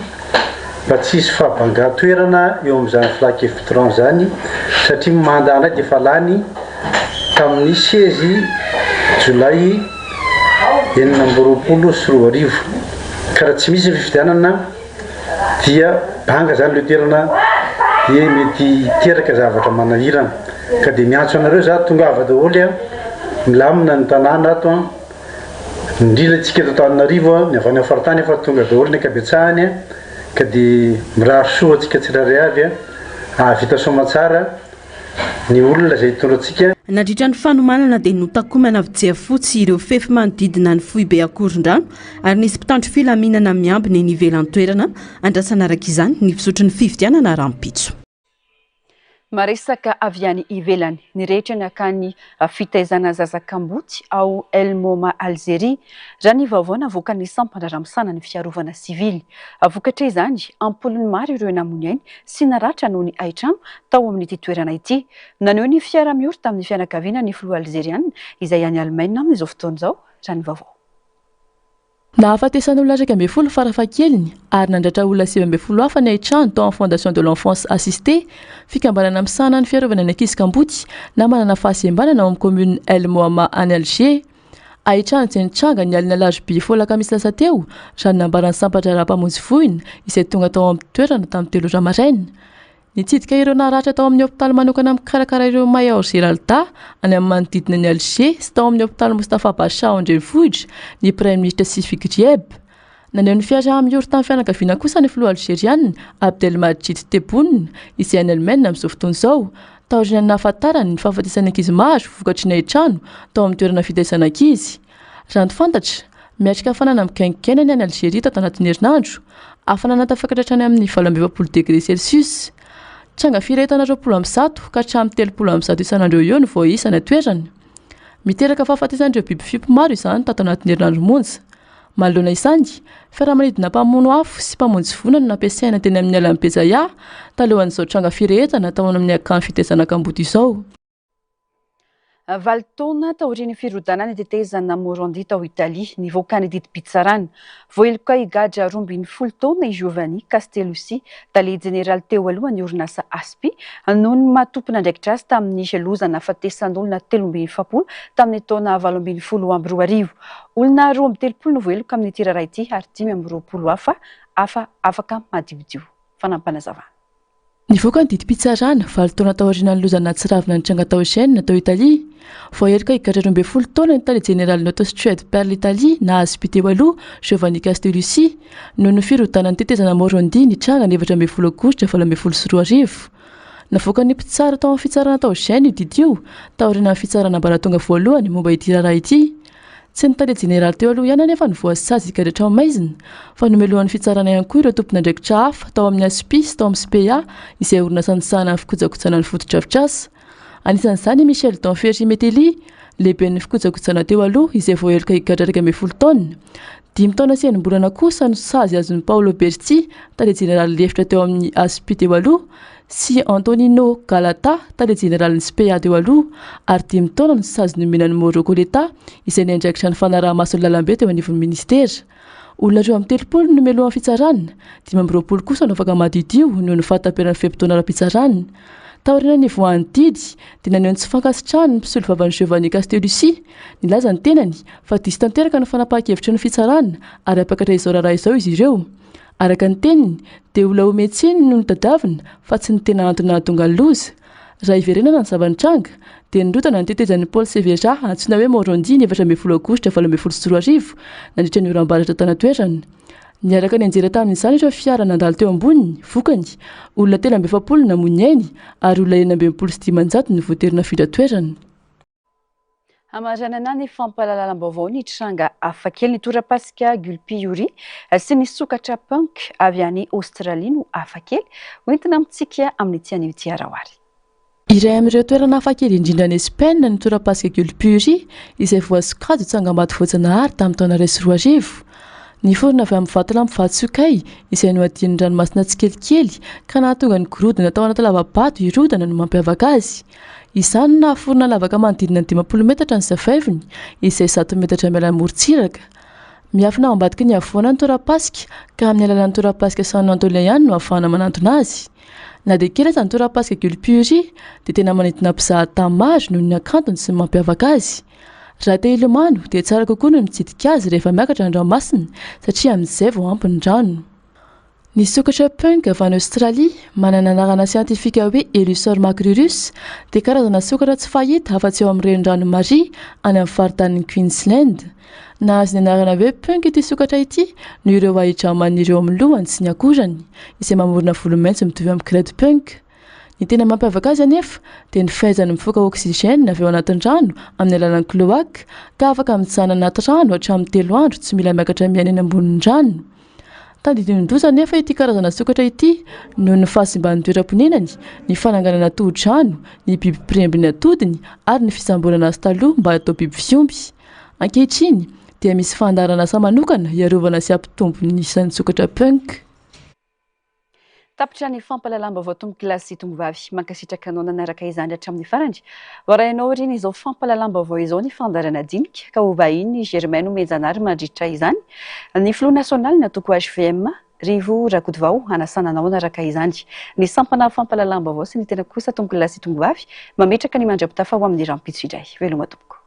mba tsy hisy fahabangan-toerana eo amin'izany filan-kevi-pitondrana izany satria ny mandat anay dia efa lany tamin'ny seize jolay 2026. Ka raha tsy misy ny fifidianana dia banga zany le toerana dia mety hiteraka zavatra manahirana. Ka dia miantso anareo za tongava daholo a, milamina ny tanàna ato a, indrindra antsika eto Antananarivo a, ny avy any amin'ny faritany efa tonga daholo ny ankabetsahany a, ka dia mirary soa antsika tsirairay avy a, hahavita soamantsara ny olona izay hitondra antsika. Nandritra ny fanomanana dia notakomana jiafotsy ireo fefy manodidina ny foibe Akorondrano ary nisy mpitandro filaminana miambina eny ivelan'ny toerana andrasana araka izany ny fizotry ny fifidianana rahampitso. Maresaka avy any ivelany, nirehitra ny akany fitaizana zaza kamboty ao El Moma Alzeria, raha ny vaovao navoakan'ny sampan-draharaha ny fiarovana sivily. Vokatra izany, am-polony maro ireo namoy ainy sy naratra noho ny haintrano tao amin'ity toerana ity. Naneho ny fiaraha-miory tamin'ny fianakaviana ny filoha alzeriana izay any Alemaina amin'izao fotoana izao, raha ny vaovao. Nahafatesan'olona 11 farafahakeliny ary nandratra olona 19 hafa ny haintrano tao amin'ny Fondation de l'enfance assistée, fikambanana misahana ny fiarovana ny ankizy kamboty na manana fahasembanana ao amin'ny commune El Moama any Alger. Haintrano izay nitranga ny alin'ny alarobia hifoha alakamisy lasa teo, raha ny nambaran'ny sampan-draharaha mpamonjy voina izay tonga tao amin'ny toerana tamin'ny 3 ora maraina. Nitsidika ireo naratra tao amin'ny hopitaly manokana mikarakara ireo may ao Geralda, any amin'ny manodidina an'i Alger, sy tao amin'ny hopitaly Mustapha Bacha ao an-drenivohitra, ny Praiminisitra Sifi Ghrieb. Naneho ny fiaraha-miory tamin'ny fianakaviana kosa ny filoha Alzeriana, Abdelmadjid Tebboune, izay any Alemaina amin'izao fotoana izao, taorian'ny nahafantarany ny fahafatesan'ny ankizy maro vokatry ny haintrano tao amin'ny toerana fitaizana ankizy. Raha ny fantatra, miatrika hafanana migaingaina ny any Alzeria tato anatin'ny herinandro, hafanana tafakatra hatrany amin'ny 48 degre celsius. Tranga firehetana 120 ka hatramin'ny 130 isan'andro eo ho eo no voaisa any an-toerana. Miteraka fahafatesan'ireo biby fiompy maro izany tato anatin'ny herinandro monja. Manoloana izany, fiaramanidina mpamono afo sy mpamonjy voina no nampiasaina teny amin'ny alan'i Bejaia, talohan'izao tranga firehetana tao amin'ny akany fitaizana kamboty izao. Valo taona taorian'ny firodanan'ny tetezana Morandi tao Italia, nivoaka ny didim-pitsarana. Voaheloka higadra 12 taona i Giovanni Castellucci, tale jeneraly teo aloha ny orinasa Aspi, noho ny maha tompon'andraikitra azy tamin'ny loza nahafatesan'olona 43 tamin'ny taona 2018. Olona 32 no voaheloka amin'ity raharaha ity ary 25 hafa hafa afaka madiodio. Fanampinazavana. Nivoaka ny didim-pitsarana, valo taona taorian'ny loza nahatsiravina nitranga tao Gênes, tao Italia. Voaheloka higadra 12 taona ny tale jeneralin'ny Autostrade per l'Italie na ASPI teo aloha, Giovanni Castellucci, noho ny firodanan'ny tetezana Morandi nitranga ny 14 aogositra 2018. Navoakan'ny mpitsara tao amin'ny fitsarana tao Gênes io didy io, taorian'ny fitsarana ambaratonga voalohany momba ity raharaha ity. Tsy ny tale jeneraly teo aloha ihany anefa no voasazy higadra an-tranomaizina, fa nomelohan'ny fitsarana ihany koa ireo tompon'andraikitra hafa tao amin'ny ASPI sy tao amin'ny SPA, izay orinasa nisahana ny fikojakojana ny fotodrafitrasa. Anisan'izany i Michel Danferry Metelli, lehiben'ny fikojakojana teo aloha, izay voaheloka higadra 11 taona. Dimy taona sy enim-bolana kosa no sazy azon'i Paolo Berti, tale jeneraly lefitra teo amin'ny ASPI teo aloha, sy Antonino Galata, tale jeneralin'ny SPA teo aloha, ary dimy taona no sazy nomena an'i Mauro Coletta, izay niandraikitra ny fanaraha-maso ny lalambe teo anivon'ny minisitera. Olona 32 no nomelohan'ny fitsarana, 25 kosa no afaka madiodio noho ny fahataperan'ny fe-potoana ara-pitsarana. Taorian'ny nivoahan'ny didy, dia naneho ny tsy fankasitrahany ny mpisolovavan'i Giovanni Castellucci, nilaza ny tenany fa diso tanteraka ny fanapahan-kevitry ny fitsarana ary hampakatra izao raharaha izao izy ireo. Araka ny teniny, dia olona omen-tsiny no notadiavina fa tsy ny tena antony nahatonga ny loza. Raha hiverenana ny zava-nitranga, dia nirodana ny tetezan'i Paul Severa antsoina hoe Morandi ny 14 aogositra 2018, nandritra ny oram-baratra tany an-toerana. Niaraka nianjera tamin'izany ireo fiara nandalo teo amboniny, vokany, olona 43 no namoy ny ainy ary olona 566 no voatery nafindra toerana. Hamaranana ny fampahalalam-baovao ny tranga hafakely ny torapasika Gulpiyuri sy ny sokatra punk avy any Aostralia no hafakely hoentina amintsika amin'ity anio ity Araoary. Iray amin'ireo toerana hafakely indrindra any Espaina ny torapasika Gulpiyuri izay voasokajy ho tsangambato voajanahary tamin'ny taona 2001. Niforona avy amin'ny vatolampy vatosokay izay nohadian'ny ranomasina tsikelikely ka nahatonga ny gorodona tao anaty lava-bato hirodana no mampiavaka azy. Izany no nahaforona lavaka manodidina ny 50 metatra ny savaivony, izay 100 metatra miala ny morontsiraka. Miafina ao ambadiky ny havoana ny torapasika, ka amin'ny alalan'ny torapasika San Antonio ihany no ahafahana manantona azy. Na dia kely aza ny torapasika Gulpuri, dia tena manintona mpizaha tany maro noho ny hakantony sy ny mampiavaka azy. Raha te hilomano dia tsara kokoa ny mitsidika azy rehefa miakatra ny ranomasina satria amin'izay vao ampy ny rano. Ny sokatra punk avy any Aostralia, manana anarana siantifika hoe Elusor macrurus, dia karazana sokatra tsy fahita afa-tsy ao amin'ny renirano Murray any amin'ny faritanin'i Queensland. Nahazo ny anarana hoe punk ity sokatra ity noho ireo ahidrano maniry eo amin'ny lohany sy ny akorany, izay mamorona volo maitso mitovy amin'ny crête punk. Ny tena mampiavaka azy anefa dia ny fahaizany mifoka oxygène avy ao anatin'ny rano amin'ny alalan'ny cloaque ka afaka mijanona anaty rano hatramin'ny telo andro tsy mila miakatra miaina eny ambonin'ny rano. Tandindonin-doza anefa ity karazana sokatra ity noho ny fahasimban'ny toeram-ponenany, ny fananganana tohodrano, ny biby mpiremby ny atodiny ary ny fisamborana azy taloha mba hatao biby fiompy. Ankehitriny dia misy fandaharanasa manokana hiarovana sy hampitombo ny isan'ny sokatra punk. Tapitra ny fampahalalam-baovao tompokolahy sy tompovavy. Mankasitraka anao nanaraka izany hatramin'ny farany. Voarainao aorian'izao fampahalalam-baovao izao ny fandaharana dinika ka ho vahiny Germain Nomenjanahary mandritra izany. Ny filoha nasionalin'ny antoko hvm, Rivo Rakotovao, hanasana anao hanaraka izany. Ny sampana fampahalalam-baovao sy ny tena kosa tompokolahy sy tompovavy mametraka ny mandra-pitafa ho amin'ny rahampitso indray. Veloma tompoko.